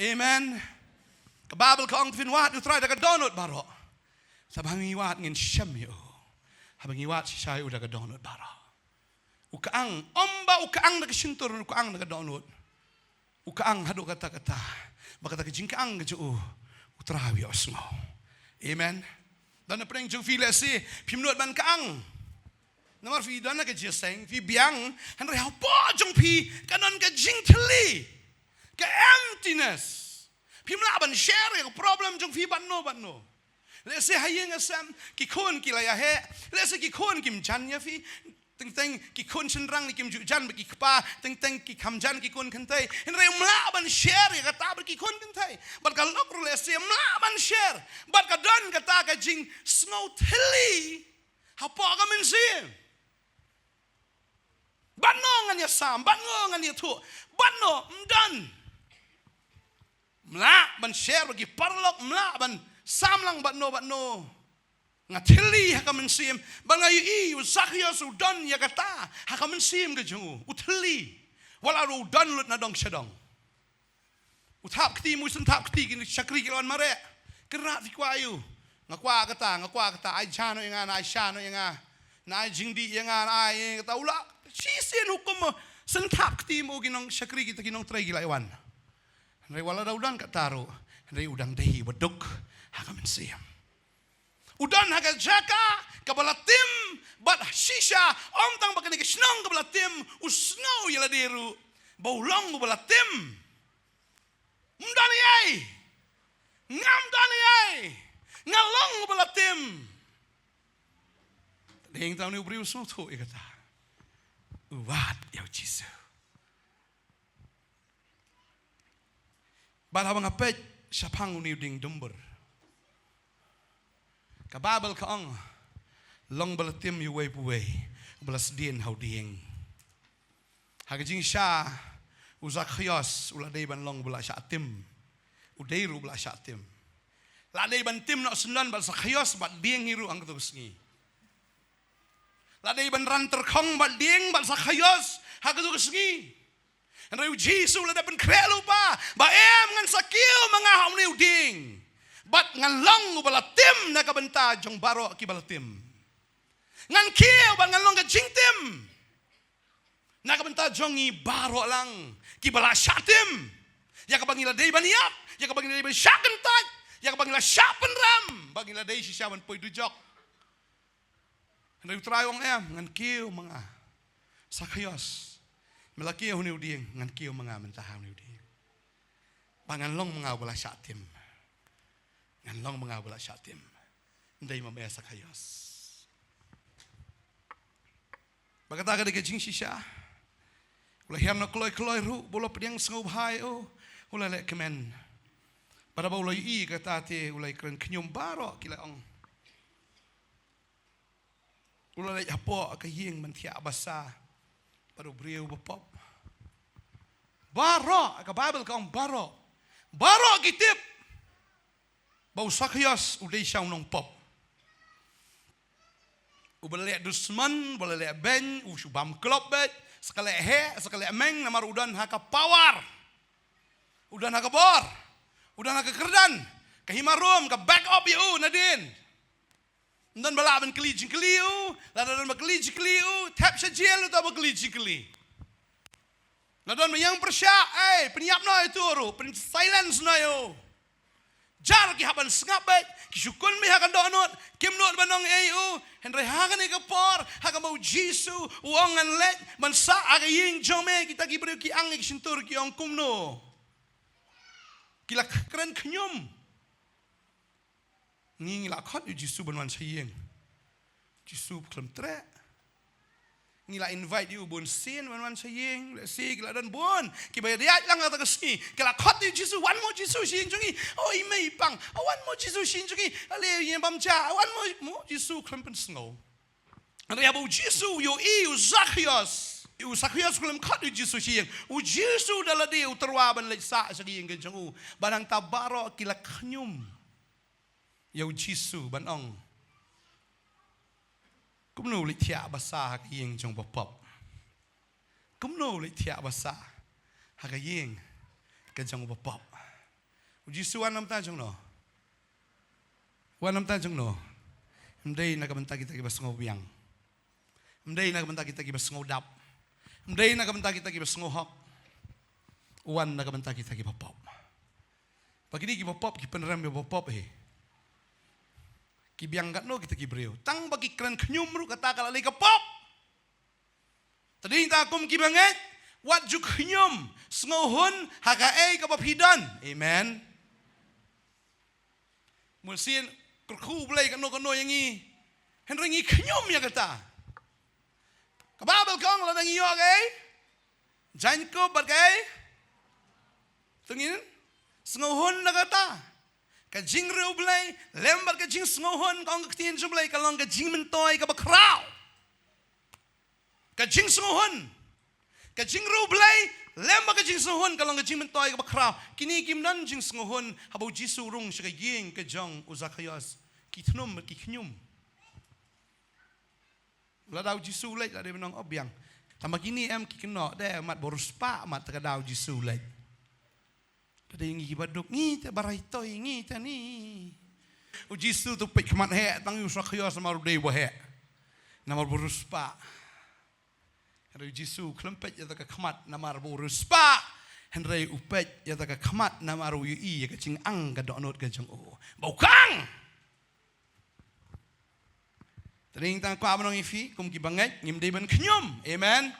Amen. Ka Baibl ka ong, phin wad ïa u Trai da ka dohnud baroh. Sa ba ngi wad ngin shem ïa u. Haba ngi wad shisha ïa u da ka dohnud baroh. U khang, ym ba u khang da ka shyntur, u khang da ka dohnud. U khang haduh katta katta ba kata ka jingkhang ka jong u, u Trai u ïohsngew. Amen. Don na pdeng jong phi lehse phim nud ban khang. Namar phi don na ka jingïaseng, phi biang, hynrei hapoh jong phi ka don ka jingthylli, ka emptiness. Phim lah ban share ïa ka problem jong phi bad no bad no. Lehse ha ïing ha sem ki khun ki la ïaheh, lehse ki khun kim jan ïa phi. Teng teng ki khun shynrang ne kim ju jan bad ki kpa, teng teng ki kham jan ki khun kynthei. Hynrei ym lah ban share ïa kata bad ki khun kynthei. Bad ka lok ruh lehse ym lah ban share. Bad ka don kata ka jingsngewthylli hapoh ka mynsiem. Bad no ngan ïasam, bad no ngan ïathuh, bad no ym don. Ym lah ban share bad ki paralok, ym lah ban sam lang bad no bad no. Nga thylli ha ka mynsiem, bad nga ïohi u Sakhios u don ïa kata ha ka mynsiem ka jong u, u thylli. Wat la ruh u don lut na dong sha dong. U thap kti, u sngewthap kti, ki shakri ki la wan mareh. Kynrad, phi kwah aïu? Nga kwah kata, nga kwah kata, ai ja noh ïa nga, na ai sha noh ïa nga, na ai jingdih ïa nga, na ai kata, u la shisien hukum, sngewthap kti mo ki nongshakri kita, ki nongtrei ki la wan. Hynrei wat la da u don kata ruh, hynrei u dang dei uba duk ha ka mynsiem. U don ha ka jaka kaba la tim bad shisha, ym tang ba kane ka shnong kaba la tim, u sngew ïa lade ruh ba u long uba la tim. Ym don ei ei. Ngam don ei ei. Nga long uba la tim. Dei tang une u briew u sngewthuh ïa kata. U wad ïa u Jisu. Bad haba nga peit shaphang une u dieng dumbur, ka Baibl ka ong, long ba la tim ïa uwei pa uwei, ba la sdien ha u dieng. Ha ka jingshisha, u Zakhios u la dei ban long ba la shah tim. U dei ruh ba la shah tim. La dei ban tim noh syndon bad Zakhios bad dieng hi ruh ha kato ka sngi. La dei ban ran tyrkhong bad dieng bad Zakhios ha kato ka sngi. Hynrei u Jisu u la dep pynkhreh lypa ba em, ngan sa kiew ma nga ha une u dieng, bad ngan long uba la tim na ka bynta jong baroh kiba la tim. Ngan kiew bad ngan long ka jingtim na ka bynta jong ngi baroh lang kiba la shah tim, ïa kaba ngi la dei ban ïap, ïa kaba ngi la dei ban shah kyntait, ïa kaba ngi la shah pynrem, ba ngi la dei shisha ban poi dujok. Hynrei u Trai u ong em, ngan kiew ma nga. Sakhios, me la kiew ha une u dieng, ngan kiew ma nga mynta ha une u dieng. Ba ngan long ma nga uba la shah tim. Ngan long ma nga uba la shah tim. Ym dei ma me Sakhios. Ba kata ka dei ka jingshisha. U la hiar noh kloi kloi ruh, ba u la pdiang sngewbha ïa u, u la leh kmen. Bad haba u la ïohi kata te u la ïakren khñium, baroh ki la ong. U la leit hapoh ka ïing ban thiah basa bad u briew ba pop. Baroh, ka Baibl ka ong baroh. Baroh ki tip ba u Sakhios u dei shisha u nongpop. Uba la leh dusmon, uba la leh beiñ, u shu bam klop beit, sa ka leh heh, sa ka leh meng, namar u don ha ka power. U don ha ka bor. U don ha ka kyrdan. Ka hima Rom ka back up ïa u nadien. Ym don ba lah ban kylli jingkylli ïa u, lada don ba kylli jingkylli ïa u, thep sha jel uta ba kylli jingkylli. La don ba ïeng pyrshah, ei, pynïap noh ïa uto ruh, pyn silence noh ïa u. Jar ki hap ban sngap beit, ki shu kun beit ha ka dohnud, kim nud ban ong ei ïa u, hynrei ha kane ka por, ha kaba u Jisu u ong ngan leit ban sah ha ka ïing jong me, kita ki briew ki ang ïa ki shyntur ki ong kumno. Ki la kren khñium. Ngi ngi la khot ïa u Jisu ban wan sha ïing. Jisu khlem treh. Ngi la invite ïa u bun sien ban wan sha ïing. Lehse ki la don bun kiba ïaid lang ha kata ka sngi. Ki la khot ïa u Jisu, wan mo Jisu sha ïing jong ngi. O i mei i pang, o wan mo Jisu sha ïing jong ngi. Ale ïa bam ja, wan mo, mo Jisu khlem pynsngew. Hynrei haba u Jisu u ïohi ïa u Sakhios, u Sakhios u khlem khot ïa u Jisu sha ïing. U Jisu da lade u tyrwa ban leit sah sha ka ïing ka jong u. Ba nangta baroh ki la khñium ïa u Jisu ban ong, kumno u leit thiah basa ha ka ïing jong u bapop? Kumno u leit thiah basa ha ka ïing ka jong u bapop? U Jisu wan na ka bynta jong no? Wan na ka bynta jong no? Ym dei na ka bynta kita kiba sngew biang. Ym dei na ka bynta kita kiba sngew dap. Ym dei na ka bynta kita kiba sngew hok. Wan na ka bynta kita kiba pop. Ba kine kiba pop ki pynrem ïa ba pop hi. Ki biang katno kita ki briew? Tang ba ki kren khñium ruh kata ka la lei ka pop. Te dei nangta kum kiba ngeit, wat ju khñium, sngewhun ha kaei kaba phi don. Amen. Mynsiem kyrkhu U Blei kano kano ïa ngi, hynrei ngi khñium ïa kata. Ka Baibl ka ong lada ngi ïoh kaei, jaiñkup bad kaei, to ngin sngewhun na kata. Ka jingriewblei lem bad ka jingsngewhun, ka ong ka ktien jong U Blei, ka long ka jingmyntoi kaba khraw. Ka jingsngewhun, ka jingriewblei lem bad ka jingsngewhun ka long ka jingmyntoi kaba khraw. Kine kim don jingsngewhun. Haba u Jisu u rung sha ka ïing ka jong u Sakhios, ki thnum bad ki khñium. Lada u Jisu u leit, lada u ong, o biang, tang ba kine em ki kynnoh de, mat ba riewspah mat, te ka da u Jisu u leit. Te dei ngi kiba duk, ngi te barai toi, ngi te ni. U Jisu te u peit khmat heh tang ïa u Sakhios namar u dei uba heh, namar ba riewspah. Hynrei u Jisu u khlem peit ïa kata ka khmat namar ba u riewspah, hynrei u peit ïa kata ka khmat namar u ïohi ïa ka jingangkadonot ka jong u ba u kang. Te dei nangta nga kwah ban ong ïa phi kum kiba ngeit, ngim dei ban khñium. Amen.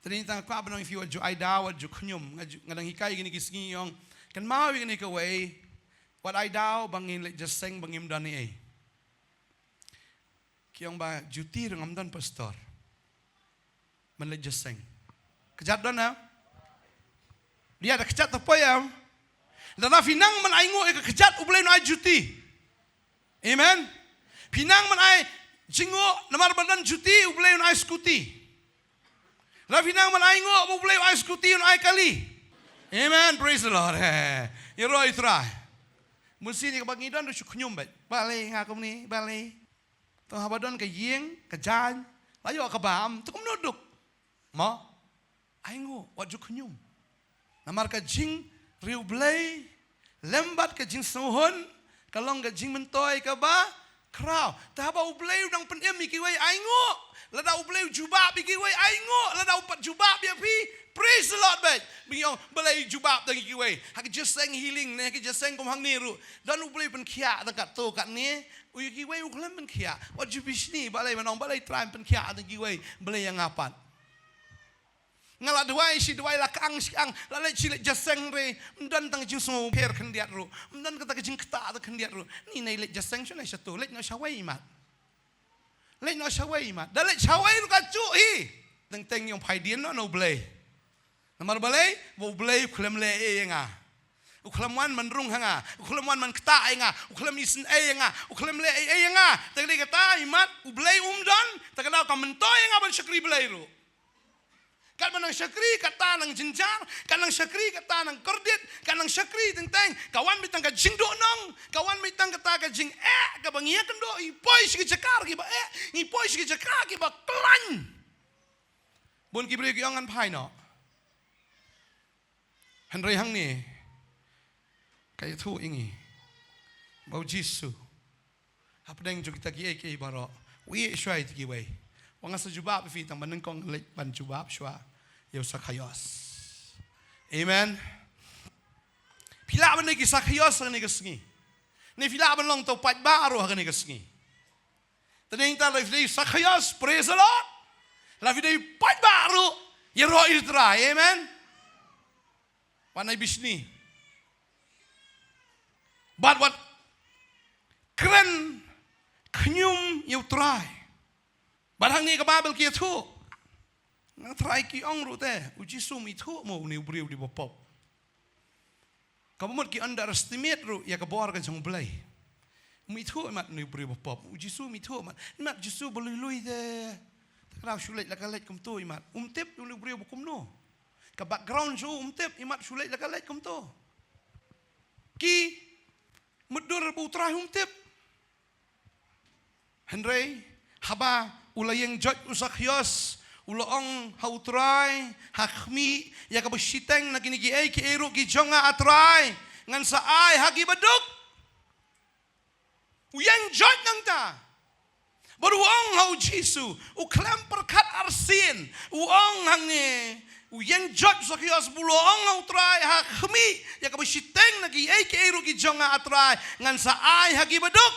Te dei nangta nga kwah ban ong ïa phi, wat ju ai daw, wat ju khñium. Nga ju, nga dang hikai kine ki sngi, ong, kynmaw ïa kane kawei. Wat ai daw ba ngin leit jingïaseng ba ngim don ei ei. Ki ong ba juti ruh ngam don, pastor, ban leit jingïaseng. Kjat don em? Ïa da kjat, te poi em? Lada phi nang ban ai nguh ïa ka kjat, U Blei un ai juti. Amen. Phi nang ban ai jingïaseng namar ba don juti, U Blei un ai scooty. Lada phi nang ban ai nguh ba U Blei un ai scooty, un ai kali. Amen. Praise the Lord. Ïaroh ïa U Trai. Mynsiem kaba ngi don ruh shu khñium beit. Balei nga kumne, balei? To haba don ka ïing ka jaiñ, la ïoh ka bam, to kumno duk? Mo? Ai nguh, wat ju khñium. Namar ka jingriewblei lem bad ka jingsngewhun ka long ka jingmyntoi kaba khraw. Te haba U Blei u dang pynim ïa kiwei, ai nguh. Lada U Blei u jubab ïa kiwei, ai nguh. Lada u pat jubab ïa phi, praise the Lord beit. Ba ngi ong balei u jubab tang ïa kiwei? Ha ka jingïaseng healing ne ha ka jingïaseng kum hangne ruh, don U Blei u pynkhiah tang katto katne. Ïa kiwei u khlem pynkhiah. Wat ju bishni, balei, ban ong balei Trai, pynkhiah tang ïa kiwei, balei ïa nga pat? Nga la duwai shi duwai, la kang shi kang, la leit shi leit jingïaseng re, ym don tang ka jingsngewpher khyndiat ruh, ym don kata ka jingktah tang khyndiat ruh. Ni, nai leit jingïaseng shano, shato, leit noh shawei mat. Leit noh shawei mat. Da leit shawei ruh ka juh hi. Teng teng ïong phai dien noh na U Blei. Namar balei? Ba U Blei u khlem leh ei ei ïa nga. U khlem wan ban rung ha nga. U khlem wan ban ktah ïa nga. U khlem isynei ïa nga. U khlem leh ei ei ïa nga. Te ka dei kata, i mat, U Blei um don, te ka daw ka myntoi ïa nga ban shakri Blei ruh. Katba nang shakri, kata nang jynjar, ka nang shakri, kata nang kordit, ka nang shakri teng teng, ka wan beit tang ka jingduhnong, ka wan beit tang kata ka jingeh, kaba ngi ïakynduh, ngi poi sha ki jaka kiba eh, ngi poi sha ki jaka kiba khlaiñ. Bun ki briew ki ong ngan phai noh. Hynrei hangne ka ïathuh ïa ngi ba U Jisu hapdeng jong kita kiei kiei baroh u ïeh shuwa ïa kiwei. Wat nga sa jubab ïa phi tang ba nyngkong, leit ban jubab shuwa ïa u Sakaios. Amen. Phi lah ban dei ki Sakaios ha kane ka sngi. Ne phi lah ban long uto u paidbah ruh ha kane ka sngi. Te nangta lada phi dei Sakaios, praise the Lord. Lada phi dei paidbah ruh, ïaroh ïa U Trai. Amen. Wat nai bishni. Bad wat kren khñium ïa u Trai. Bad hangne ka Baibl ki ïathuh. Nga trai ki ong ruh te, u Jisu um ithuh mo une u briew u dei ba pop. Kaba mut ki underestimate ruh ïa ka bor ka jong u Blei. Um ithuh imat une u briew ba pop. U Jisu um ithuh imat. Imat Jisu ba lui lui te. Te ka dei shu leit la ka leit kumto imat. Um tip une u briew ba kumno. Ka background jong u um tip imat shu leit la ka leit kumto. Ki mutdur ba u Trai um tip. Hynrei haba u la ïeng joit u Sakhios, u la ong ha u Trai ha khmih, ïa kaba shiteng na kine kiei kiei ruh ki jong nga, ah Trai, ngan sa ai ha kiba duk. U ïeng joit nangta. Bad u ong ha u Jisu, u khlem pyrkhat arsien, u ong hangne, u ïeng joit u Sakhios, bad u la ong ha u Trai ha khmih, ïa kaba shiteng na kiei kiei ruh ki jong nga, ah Trai, ngan sa ai ha kiba duk.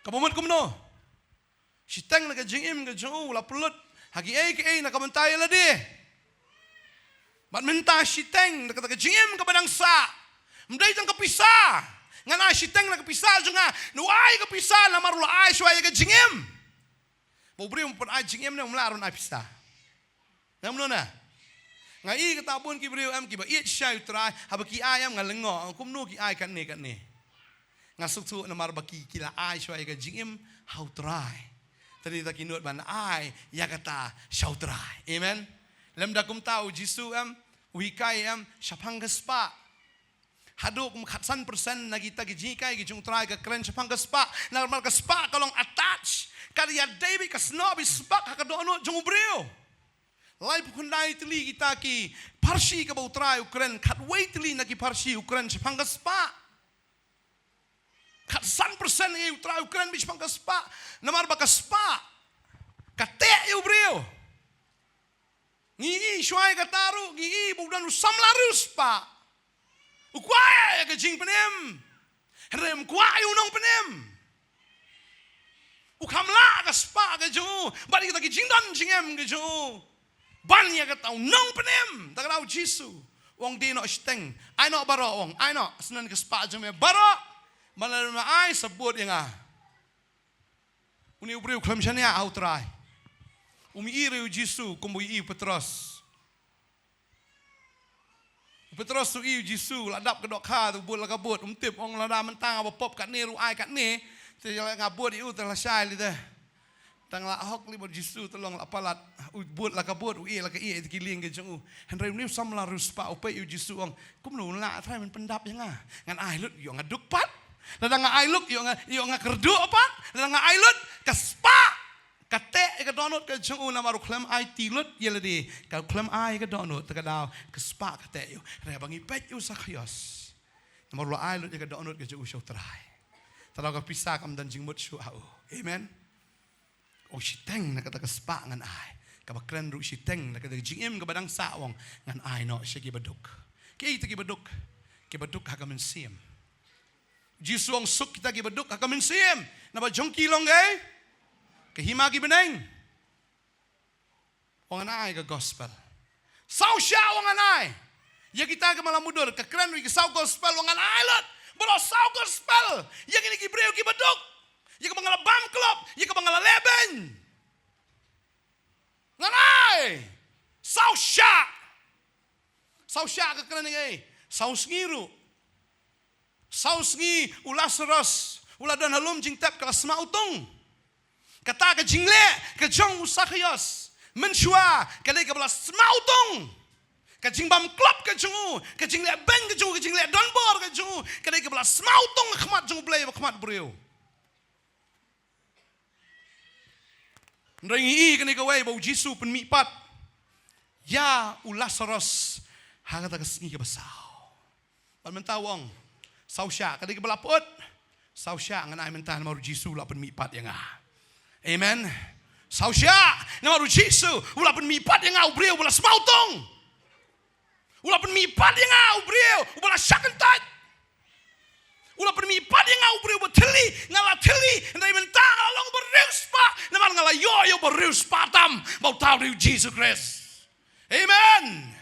Kaba mut kumno? Shiteng na ka jingim ka jong u la pynlut ha kiei kiei na ka bynta ïa lade. Bad mynta shiteng na kata ka jingim kaba dang sah. Ym dei tang ka pisa. Ngan ai shiteng na ka pisa jong nga. Ngan ai ka pisa namar u la ai shuwa ïa ka jingim. Ba u briew um pat ai jingim ne um lah ruh ai pisa. Ngam nuna. Nga i kata bun ki briew em kiba ïeit shai u Trai, haba ki ai em nga lyngngoh, kumno ki ai katne katne. Nga suk suk namar ba ki ki la ai shuwa ïa ka jingim ha u Trai. Te dei ta ki nud ban ai ïa kata sha u Trai. Amen. Lymda kumta u Jisu em, u hikai em shaphang ka spah. Haduh kum khatsan persen na kita ki jinghikai ki jong u Trai ka kren shaphang ka spah. Namar ka spah ka long attach. Ka ïadei beit ka snoh beit spah ha ka dohnud jong u briew. Laiphew khyndai tylli kita ki pharshi kaba u Trai u kren, khatwei tylli na ki pharshi u kren shaphang ka spah. Khatsan persen ïa u Trai u kren beit shaphang ka spah. Namar ba ka spah ka teh ïa u briew. Ngi i shuwa ïa kata ruh, ngi i ba u don u samla riewspah. U kwah ïa ka jingpynim. Hynrei um kwah ïa u nongpynim. U kham lah ka spah ka jong u. Bad ïa kata ki jingdon jingem ka jong u. Ban ïa kata u nongpynim. Ta ka daw Jisu. U ong dei noh shiteng. Ai noh baroh u ong. Ai noh. Sa shen ka spah jong me baroh. Ban lada me ai sa bud ïa nga. Une u briew u khlem shaniah ha u Trai. Um i ruh ïa u Jisu kumba i u Petros. U Petros u i u Jisu, la dap ka dohkha, u bud la ka bud, um tip, ong lada mynta nga ba pop katne ruh ai katne, te la nga bud ïa u te la shai lei te. Tang la hok lei bad u Jisu te long la palat, u bud la ka bud, u ïeh la ka ïeh, ïa ki lieng ki jong u. Hynrei une u samla riewspah u peit ïa u Jisu ong, kumno u lah Trai men pyndap ïa nga. Ngan ai lut ïoh nga duk pat. Lada nga ai lut ïoh nga, ïoh nga kyrduh pat. Lada nga ai lut ka spah. Ka teh ïa ka dohnud ka jong u namar u khlem aiti lut ïa lade. Ka khlem ai ïa ka dohnud te ka daw ka spah ka teh ïa u. Hynrei ba ngi peit ïa u Sakhios. Namar u la ai lut ïa ka dohnud ka jong u sha u Trai. Te daw ka pisa kam don jingmut shuh ha u. Amen. U shiteng na kata ka spah ngan ai. Kaba kren ruh shiteng na kata ka jingim kaba dang sah u ong ngan ai noh sha kiba duk. Kiei kita kiba duk? Kiba duk ha ka mynsiem. Jisu u ong suk kita kiba duk ha ka mynsiem. Naba jong ki long kaei? Ka hima ki bneng. U ong ngan ai ka gospel. Saw shah u ong ngan ai. Ïa kita kiba la mutdur ka kren ruh ïa ki saw gospel u ong ngan ai lut. Baroh saw gospel. Ïa kine ki briew kiba duk. Ïa kaba nga la bam klop. Ïa kaba nga la leh beiñ. Ngan ai. Saw shah. Saw shah ka kren ïa kaei? Saw sngi ruh. Saw sngi u Lasaros u la don ha lum jingtep ka la sma utung. Kata ka jingleh ka jong u Sakhios mynshuwa ka dei kaba la sma utung. Ka jingbam klop ka jong u, ka jingleh beiñ ka jong u, ka jingleh donbor ka jong u, ka dei kaba la sma utung ha khmat jong u Blei bad khmat briew. Hynrei ngi i kane kawei ba u Jisu u pynmih pat ïa u Lasaros ha kata ka sngi kaba saw. Bad mynta u ong, saw shah, ka dei kaba la pyut. Saw shah ngan ai mynta namar u Jisu u la pynmih pat ïa nga. Amen. Saw shah namar u Jisu u la pynmih pat ïa nga, u briew uba la sma utung. U la pynmih pat ïa nga u briew uba la shah kyntait. U la pynmih pat ïa nga u briew uba thylli, nga la thylli, hynrei mynta nga la long uba riewspah, namar nga la ïoh ïa uba riewspah tam, ba uta u dei u Jisu Khrist. Amen.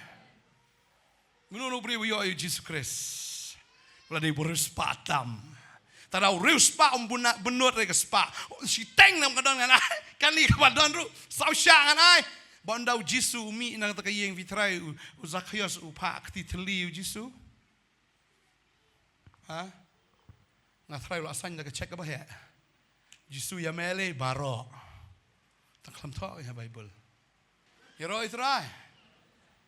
Mano u briew uba ïoh ïa u Jisu Khrist? U la dei uba riewspah tam. Tang da u riewspah um bun, bun nud re ka spah. Shiteng nam ka don ngan ai. Kane kaba don ruh saw shah ngan ai. Ba ynda u Jisu u mih na kata ka ïing, phi trai, u, u Zakaios u phah kti thylli ïa u Jisu. Ha? Nga trai u la sign da ka check kaba heh. Jisu ïa me lei baroh. Tang khlem thoh ïa Baibl. Ïaroh i trai.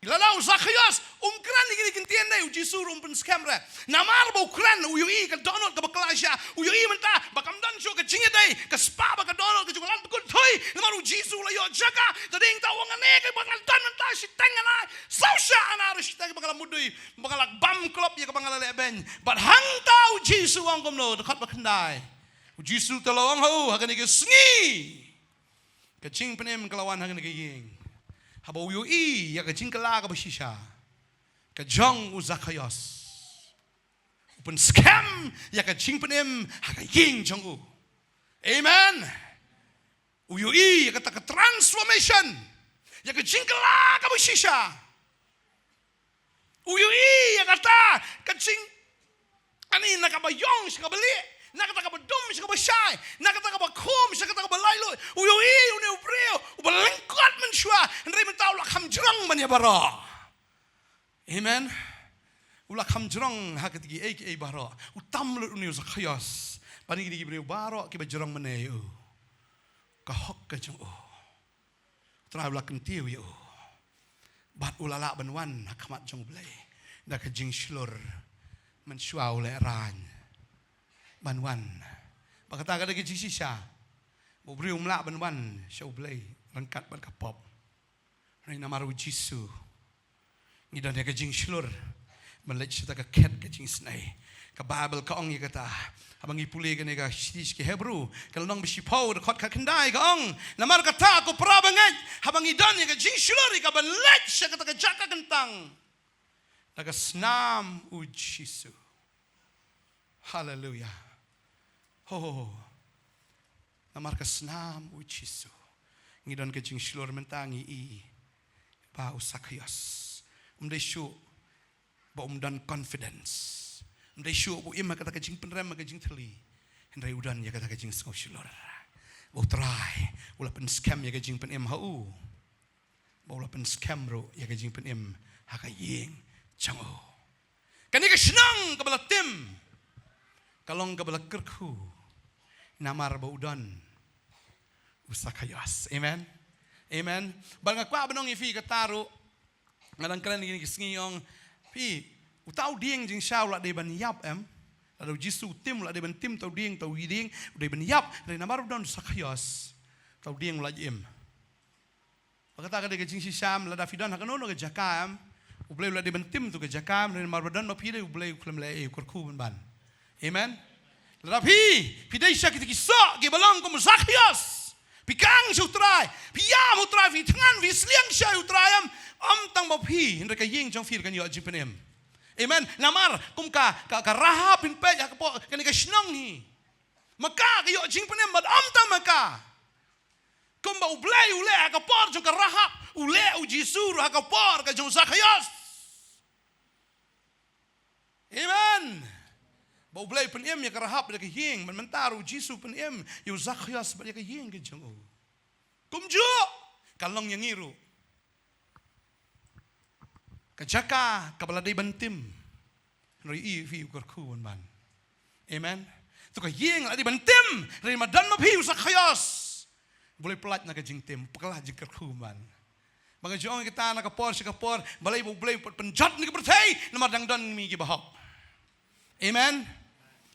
Lada u Zakaios um kren ïa kine ki ktien dei, u Jisu ruh um pynskhem re. Namar ba u kren, u ïohi ka dohnud kaba khlaiñ sha. U ïohi mynta ba kam don shuh ka jingïadei, ka spah bad ka dohnud ka jong u, la kut thui. Namar u Jisu u la ïoh jaka. Te dei tang u ong, kane kaba nga don mynta shiteng ngan ai. Saw shah ngan ai ruh shiteng ba nga la mutdur, ba nga la bam klop ïa kaba nga la lehbeiñ. Bad hangta u Jisu u ong kumno, dkhot ba khyndai. U Jisu te la ong ha u, ha kane ka sngi ka jingpynim ka la wan ha kane ka ïing. Haba u ïohi ïa ka jingkylla kaba shisha ka jong u Zakaios, u pynskhem ïa ka jingpynim ha ka ïing jong u. Amen. U ïohi ïa kata ka transformation, ïa ka jingkylla kaba shisha. U ïohi ïa kata ka jing, ani, na kaba ïong sha kaba lieh, na kata kaba dum sha kaba shai, na kata kaba khum sha kata kaba laitluid. U ïohi une u briew uba lyngkot mynshuwa, hynrei mynta u la kham jrong ban ïa baroh. Amen. U la kham jrong ha kata kiei kiei baroh. U tam lut une u Zakaios ban ïa kine ki briew baroh kiba jrong mynne ïa u. Ka hok ka jong u. U Trai u la kyntiew ïa u. Bad u la lah ban wan ha khmat jong U Blei da ka jingshlur mynshuwa u lehraiñ ban wan. Bad kata ka dei ka jingshisha ba u briew um lah ban wan sha U Blei ryngkat bad ka pop. Hynrei namar u Jisu ngi don ïa ka jingshlur ban leit sha kata ka khet ka jingisnei. Ka Baibl ka ong ïa kata, haba ngi pule kane ka shithi sha ki Hebru, ka lynnong ba shiphew, dkhot khatkhyndai, ka ong, namar kata ko para bangeit, haba ngi don ïa ka jingshlur ïa ka ban leit sha kata ka jaka kyntang da ka snam u Jisu. Haleluia. Ho, ho, ho. Namar ka snam u Jisu ngi don ka jingshlur. Mynta ngi i ba u Zakaios um dei shuh ba um don confidence, um dei shuh ba u im ha kata ka jingpynrem ha ka jingthylli, hynrei u don ïa kata ka jingsngewshlur ba u Trai u la pynskhem ïa ka jingpynim ha u, ba u la pynskhem ruh ïa ka jingpynim ha ka ïing jong u. Kane ka shnong kaba la tim ka long kaba la kyrkhu namar ba u don u Zakaios. Amen. Amen. Bad nga kwah ban ong ïa phi kata ruh, nga dang kren ïa kine ki sngi, ong phi, uta u dieng jingshisha u la dei ban ïap em? Lada u Jisu u tim, u la dei ban tim uta u dieng, uta u dieng u dei ban ïap. Hynrei namar u don u Zakaios, uta u dieng u la im. Ba kata ka dei ka jingshisha em, lada phi don ha kano kano ka jaka em, U Blei u la dei ban tim uta ka jaka em, hynrei namar ba don ma phi dei U Blei u khlem leh ei, u kyrkhu ban ban. Amen. Lada phi, phi dei sha kita ki soh kiba long kum u Zakaios, phi kang sha u Trai, phi ïam ha u Trai, phi thngan, phi sliang sha u Trai em, ym tang ma phi, hynrei ka ïing jong phi kan ïoh jingpynim. Amen. Namar kum ka, ka, ka Rahab, phin peit ha ka por kane ka shnong hi, ma ka ka ïoh jingpynim bad ym tang ma ka. Kumba U Blei u leh ha ka por jong ka Rahab, u leh u Jisu ruh ha ka por ka jong u Zakaios. Amen. Ba U Blei u pynim ïa ka Rahab bad ïa ka ïing, mynta ruh u Jisu u pynim ïa u Zakaios bad ïa ka ïing ka jong u. Kumjuh ka long ïa ngi ruh. Ka jaka kaba la dei ban tim, hynrei i, phi, u kyrkhu ban ban. Amen. To ka ïing la dei ban tim, hynrei ma don ma phi u Zakaios, U Blei u pyllait na ka jingtim, u pyllait jingkyrkhu ban ban. Ba nga ju ong ïa kata na ka por sha ka por, balei ba U Blei u pynjot na ka pyrthei, namar dang don ma ngi kiba hok. Amen.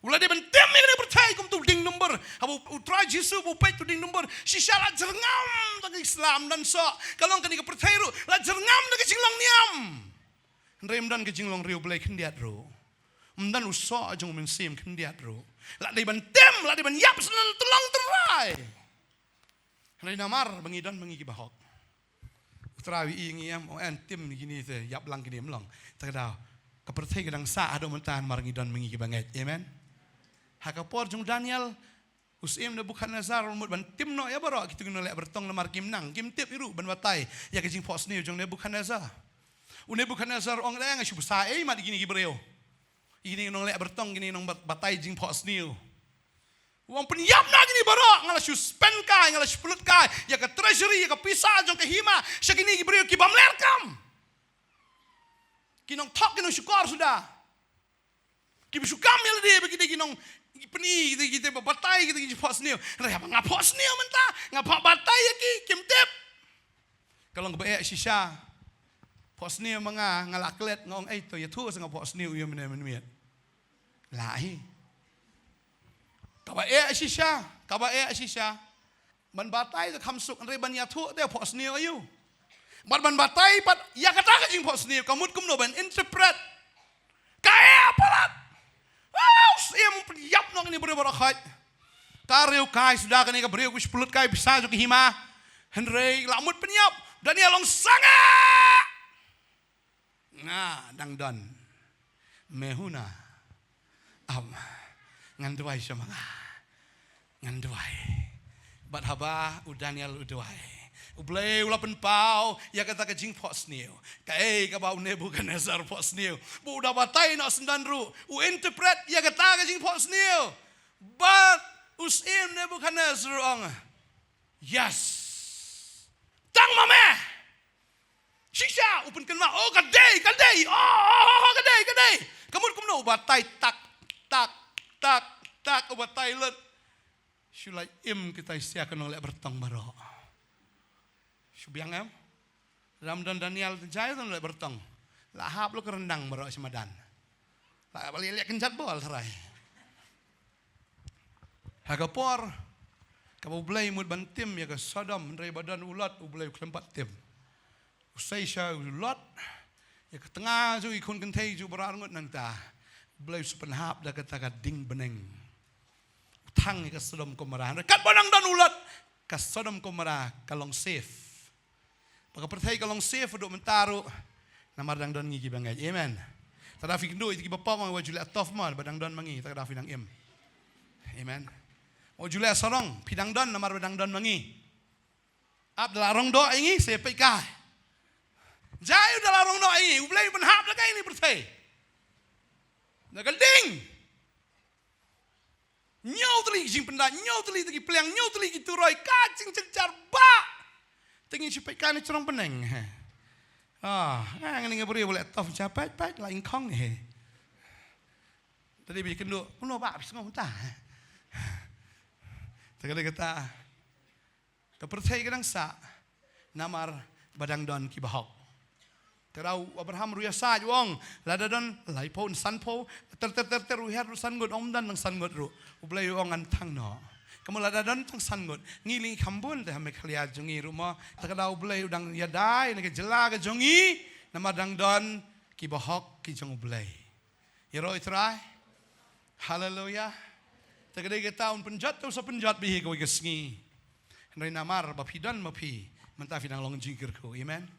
U la dei ban tim ïa kane ka pyrthei kum uta u dieng number. Haba u, u Trai Jisu ba u peit uta u dieng number, shisha la jyrngam da ka Islam, don soh. Ka long kane ka pyrthei ruh la jyrngam da ka jinglong niam, hynrei ym don ka jinglong riewblei khyndiat ruh. Ym don u soh jong u Mynsiem khyndiat ruh. La dei ban tim, la dei ban ïap sa na tyllong tynrai. Hynrei namar ba ngi don ma ngi kiba hok, u Trai u ïohi ïa ngi em, u ong, "Em, tim ïa kine te, ïap lang kine." Ym long. Te ka daw ka pyrthei ka dang sah haduh mynta namar ngi don ma ngi kiba ngeit. Amen. Ha ka por jong u Daniel, u syiem Nebukhadnessar u mut ban tim noh ïa baroh kito ki nongleh byrtong namar kim nang, kim tip hi ruh ban batai ïa ka jingphohsniew jong u Nebukhadnessar. U Nebukhadnessar u ong, "Dang, nga shu bsa ei mat ïa kine ki briew, ïa kine ki nongleh byrtong, kine ki nongbatai jingphohsniew." U ong pynïap noh kine baroh, nga la shu spend kai, nga la shu pynlut kai ïa ka treasury, ïa ka pisa jong ka hima sha kine ki briew ki bym leh kam. Ki nongthok, ki nongshukor suda. Ki ba shu kam ïa lade ba ki dei ki nong, ki pyni, ki dei, ki dei ba batai, ki dei ki jingphohsniew. Hynrei haba nga phohsniew mynta, nga phoh batai ïa ki, kim tip. Ka long kaba eh shisha. Phohsniew ma nga, nga la klet, nga ong, "Ei to, ïathuh sa nga phohsniew ïa mynne mynmiet." La hi. Kaba eh shisha, kaba eh shisha. Ban batai te kham suk, hynrei ban ïathuh te phohsniew aïu. Bad ban batai pat ïa kata ka jingphohsniew, ka mut kumno ban interpret. Ka eh palat. Wow, siem pynïap noh kine briew baroh khoit. Ka riew kai suda kane ka briew, ki shu pynlut kai pisa jong ki hima. Hynrei la mut pynïap. Daniel ong sangeh. Nga dang don. Me huna. Am. Ngan duwai sha ma nga. Ngan duwai. Bad haba u Daniel u duwai, U Blei u la pynpaw ïa kata ka jingphohsniew. Kaei kaba u Nebukhadnessar phohsniew, ba u da batai noh syndon ruh, u interpret ïa kata ka jingphohsniew. Bad u syiem Nebukhadnessar u ong, "Yes. Tang ma me." Shisha, u pynkynmaw, "Oh, ka dei, ka dei, oh, oh, oh, ka dei, ka dei." Ka mut kumno, u batai tak, tak, tak, tak, u batai lut. Shu la im kita sha ki nongleh byrtong baroh. Shu biang em? Ram don Daniel te jai nongleh byrtong. La hap lut ka ryndang baroh sha madan. La ba leh kynjat bol trai. Ha ka por kaba U Blei mut ban tim ïa ka Sodom, hynrei ba don u Lot, U Blei u khlem pat tim. U sei sha u Lot ïa ka tnga jong ki khun kynthei jong u baroh arngut, nangta U Blei u sa pynhap da kata ka ding bneng. U thang ïa ka Sodom Gomorrah. Hynrei katba dang don u Lot, ka Sodom Gomorrah ka long safe. Ba ka pyrthei ka long safe haduh mynta ruh, namar dang don ngi ki bangeit. Amen. Te lada phi kynduh ïa ki ba pop, wat ju leh tough mo, ba dang don ma ngi, te lada phi dang im. Amen. Wat ju leh sarong, phi dang don namar ba dang don ma ngi. Ap da la rong doh ïa ngi, sa peit kai. Jai u da la rong doh ïa ngi, U Blei u pynhap da kai ïa kane ka pyrthei. Da ka ding. Hynñiew tylli ki jingpynda, hynñiew tylli ki pliang, hynñiew tylli ki turoi, ka jingjynjar ba. Te ngin shu peit kai na jrong bneng. Ah, nga, nga, nga briew ba leh tough, sha peit, peit, la ïngkhong, eh. Te dei ba kynduh, kumno ba phi sngew mynta, eh. Te ka dei kata. Ka pyrthei ka dang sah namar ba dang don ki bahok. Te u Abraham ruh ïasaid u ong, lada don laiphew, sanphew, ter ter ter ter, u her ruh san ngut, ym don nang san ngut ruh. U Blei u ong ngan thang noh. Kumno lada don tang san ngut, ngi lei kham bun te ha Meghalaya jong ngi ruh mo. Te ka daw U Blei u dang ïada ïa kane ka jylla ka jong ngi namar dang don ki bahok ki jong U Blei. Ïaroh ïa U Trai. Haleluya. Te ka dei kata, un pynjot te u sa pynjot bad hi kawei ka sngi. Hynrei namar ba phi don ma phi, mynta phi dang long jingkyrkhu. Amen.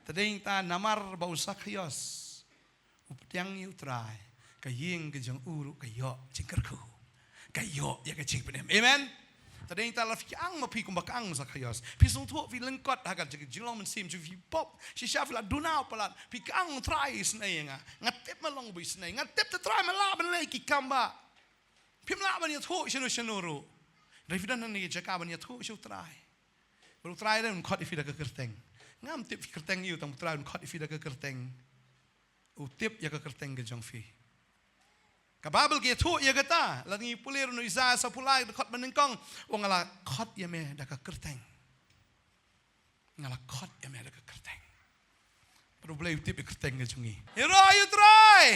Te dei kata namar ba u Sakhaios u pdiang ïa U Trai, ka ïing ka jong u ruh ka ïoh jingkyrkhu. Ka ïoh ïa ka jingpynim. Amen. Te dei kata lada phi ka ang ma phi kumba ka ang Sakhaios, phi sngewthuh phi lyngkot ha ka jing, jinglong mynsiem jong phi, phi pop shisha, phi la duna palat, phi ka ang, Trai isynei ïa nga. Nga tip me long ba isynei, nga tip te Trai me lah ban leh ki kam ba phim lah ban ïathuh shano shano ruh. Hynrei phi don hangne ha ka jaka ban ïathuh sha U Trai. Bad U Trai ruh un khot ïa phi da ka kyrteng. Ngam tip phi kyrteng aiu, tang U Trai un khot ïa phi da ka kyrteng. U tip ïa ka kyrteng ka jong phi. Ka Baibl ka ïathuh ïa kata, lada ngi pule ruh na Isaïah saphew lai, dkhot banyngkong, u ong, nga la khot ïa me da ka kyrteng. Nga la khot ïa me da ka kyrteng. Bad U Blei u tip ïa ka kyrteng ka jong ngi. Ïaroh ïa U Trai.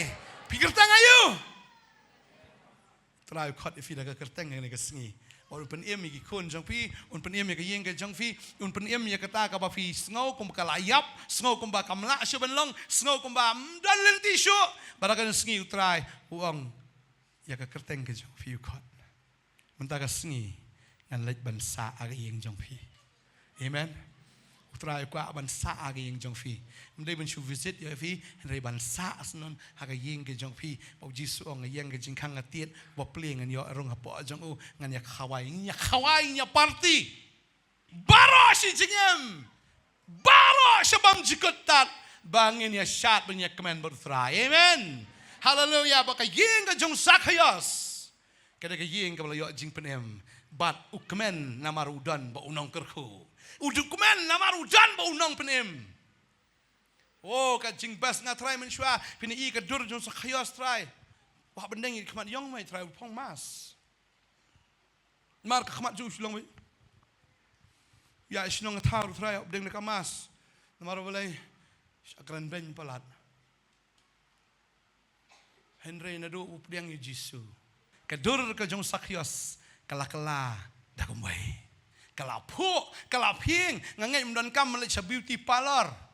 Phi kyrteng aiu? Trai u khot ïa phi da ka kyrteng ha kane ka sngi. Bad un pynim ïa ki khun jong phi, un pynim ïa ka ïing ka jong phi, un pynim ïa kata kaba phi sngew kumba ka la ïap, sngew kumba kam lah shuh ban long, sngew kumba ym don lynti shuh. Bad ha kane ka sngi U Trai u ong, ïa ka kyrteng ka jong phi u khot. Mynta ka sngi ngan leit ban sah ha ka ïing jong phi. Amen. U Trai u kwah ban sah ha ka ïing jong phi. Ym dei ban shu visit ïa phi, hynrei ban sah syndon ha ka ïing ka jong phi. Ba U Jisu u ong, ïa nga ka jingkhang nga tied, ba plie ngan ïoh rung hapoh jong u, ngan ïa khawai, ngan ïa khawai, ngan ïa party. Baroh shi jingim, baroh sha bymjukut tad, ba ngin ïa shad ban ïa kmen bad U Trai. Amen. Haleluya. Ba ka ïing ka jong Sakhaios Ka dei ka ïing kaba la ïoh jingpynim. Bad u kmen namar u don bad u nongkyrkhu. U dei u kmen namar u don bad u nongpynim. Oh, ka jingbes nga Trai mynshuwa, phin ïohi ka dur jong Sakhaios Trai. Wah, bendeng ïa ka khmat ïong mai Trai, u phong mask. Namar ka khmat jong u shu long beit. Ïa shnong nga thaw Trai, u bendeng da ka mask. Namar balei? Sha kren beiñ palat. Hynrei naduh u pdiang ïa u Jisu, ka dur ka jong u Sakhaios ka la kylla da kumwei. Ka la phuh, ka la phieng, nga ngeit ym donkam leit sha beauty parlor.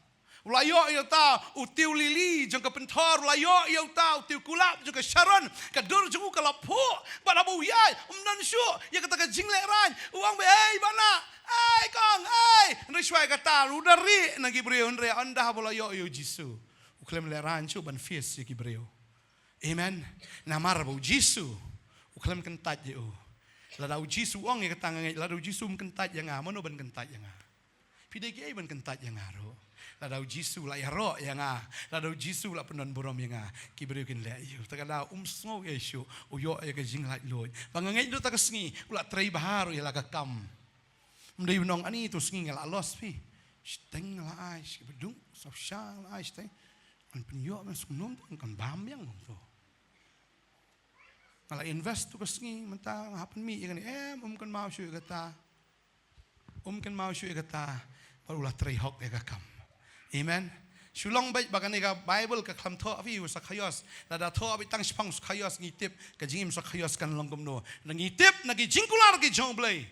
U la ïoh ïa uta u tiew lili jong ka pynthor, u la ïoh ïa uta u tiew kulap jong ka Sharon, ka dur jong u ka la phuh, bad haba u ïaid, ym don shuh ïa kata ka jinglehrain, u ong beit, "Ei, bah nah, ei, kong, ei." Hynrei shuwa ïa kata, u da rieh na ki briew, hynrei ynda haba u la ïoh ïa u Jisu, u khlem lehrain shuh ban face ïa ki briew. Amen. Namar ba u Jisu u khlem kyntait ïa u. Lada u Jisu u ong ïa kata nga ngeit, lada u Jisu um kyntait ïa nga, mano ban kyntait ïa nga? Phi dei kiei ban kyntait ïa nga ruh? Lada u Jisu u la ïaroh ïa nga, lada u Jisu u la pyndonburom ïa nga, ki briew kin leh aïu? Te ka daw um sngew ei shuh, u ïoh ïa ka jinglaitluid. Ba nga ngeit naduh ta ka sngi u la trei bha ruh ïa la ka kam. Ym dei u nong ani tu sngi nga la loss phi. Shteng nga la ai, shi baduk, sop sha nga la ai shteng. Kan pynïoh ban sngewlem tu, kan bam biang tu. Nga la invest tu ka sngi, mynta nga hap pynmih ïa kane, em, um kynmaw shuh ïa kata. Um kynmaw shuh ïa kata, bad u la trei hok ïa ka kam. Amen. Shu long beit ba kane ka Bible ka khlem thoh phi u Sakhaios. Lada thoh beit tang shaphang u Sakhaios ngi tip ka jingim u Sakhaios kan long kumno. Na ngi tip na ki jingkular ki jong U Blei.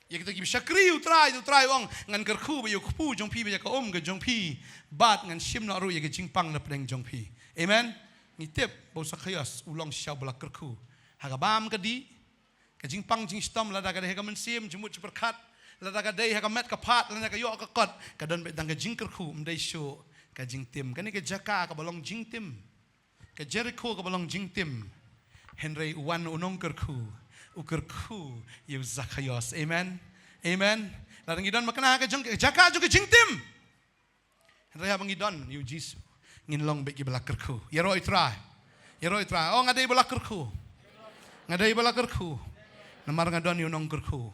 Ïa kita kiba shakri U Trai, U Trai u ong, ngan kyrkhu bad ïa u kpu jong phi bad ïa ka um ka jong phi, bad ngan shim noh ruh ïa ka jingpang na pdeng jong phi. Amen. Ngi tip ba u Sakhaios u long shisha uba la kyrkhu. Ha ka bam ka dih, ka jingpang jingshitom, lada ka dei ha ka mynsiem, jingmut jingpyrkhat, lada ka dei ha ka met ka phad, lada ka ïoh ka kot, ka don beit tang ka jingkyrkhu, ym dei shuh ka jingtim. Kane ka jaka kaba long jingtim. Ka Jerikho kaba long jingtim. Hynrei u wan u nongkyrkhu, u kyrkhu ïa u Sakhaios. Amen. Amen. Lada ngi don makna ka jong ka jaka jong ka jingtim. Hynrei haba ngi don ïa u Jisu, ngin long beit kiba la kyrkhu. Ïaroh ïa u Trai. Ïaroh ïa u Trai. Oh, nga dei ba la kyrkhu. Nga dei ba la kyrkhu. Namar nga don ïa u nongkyrkhu.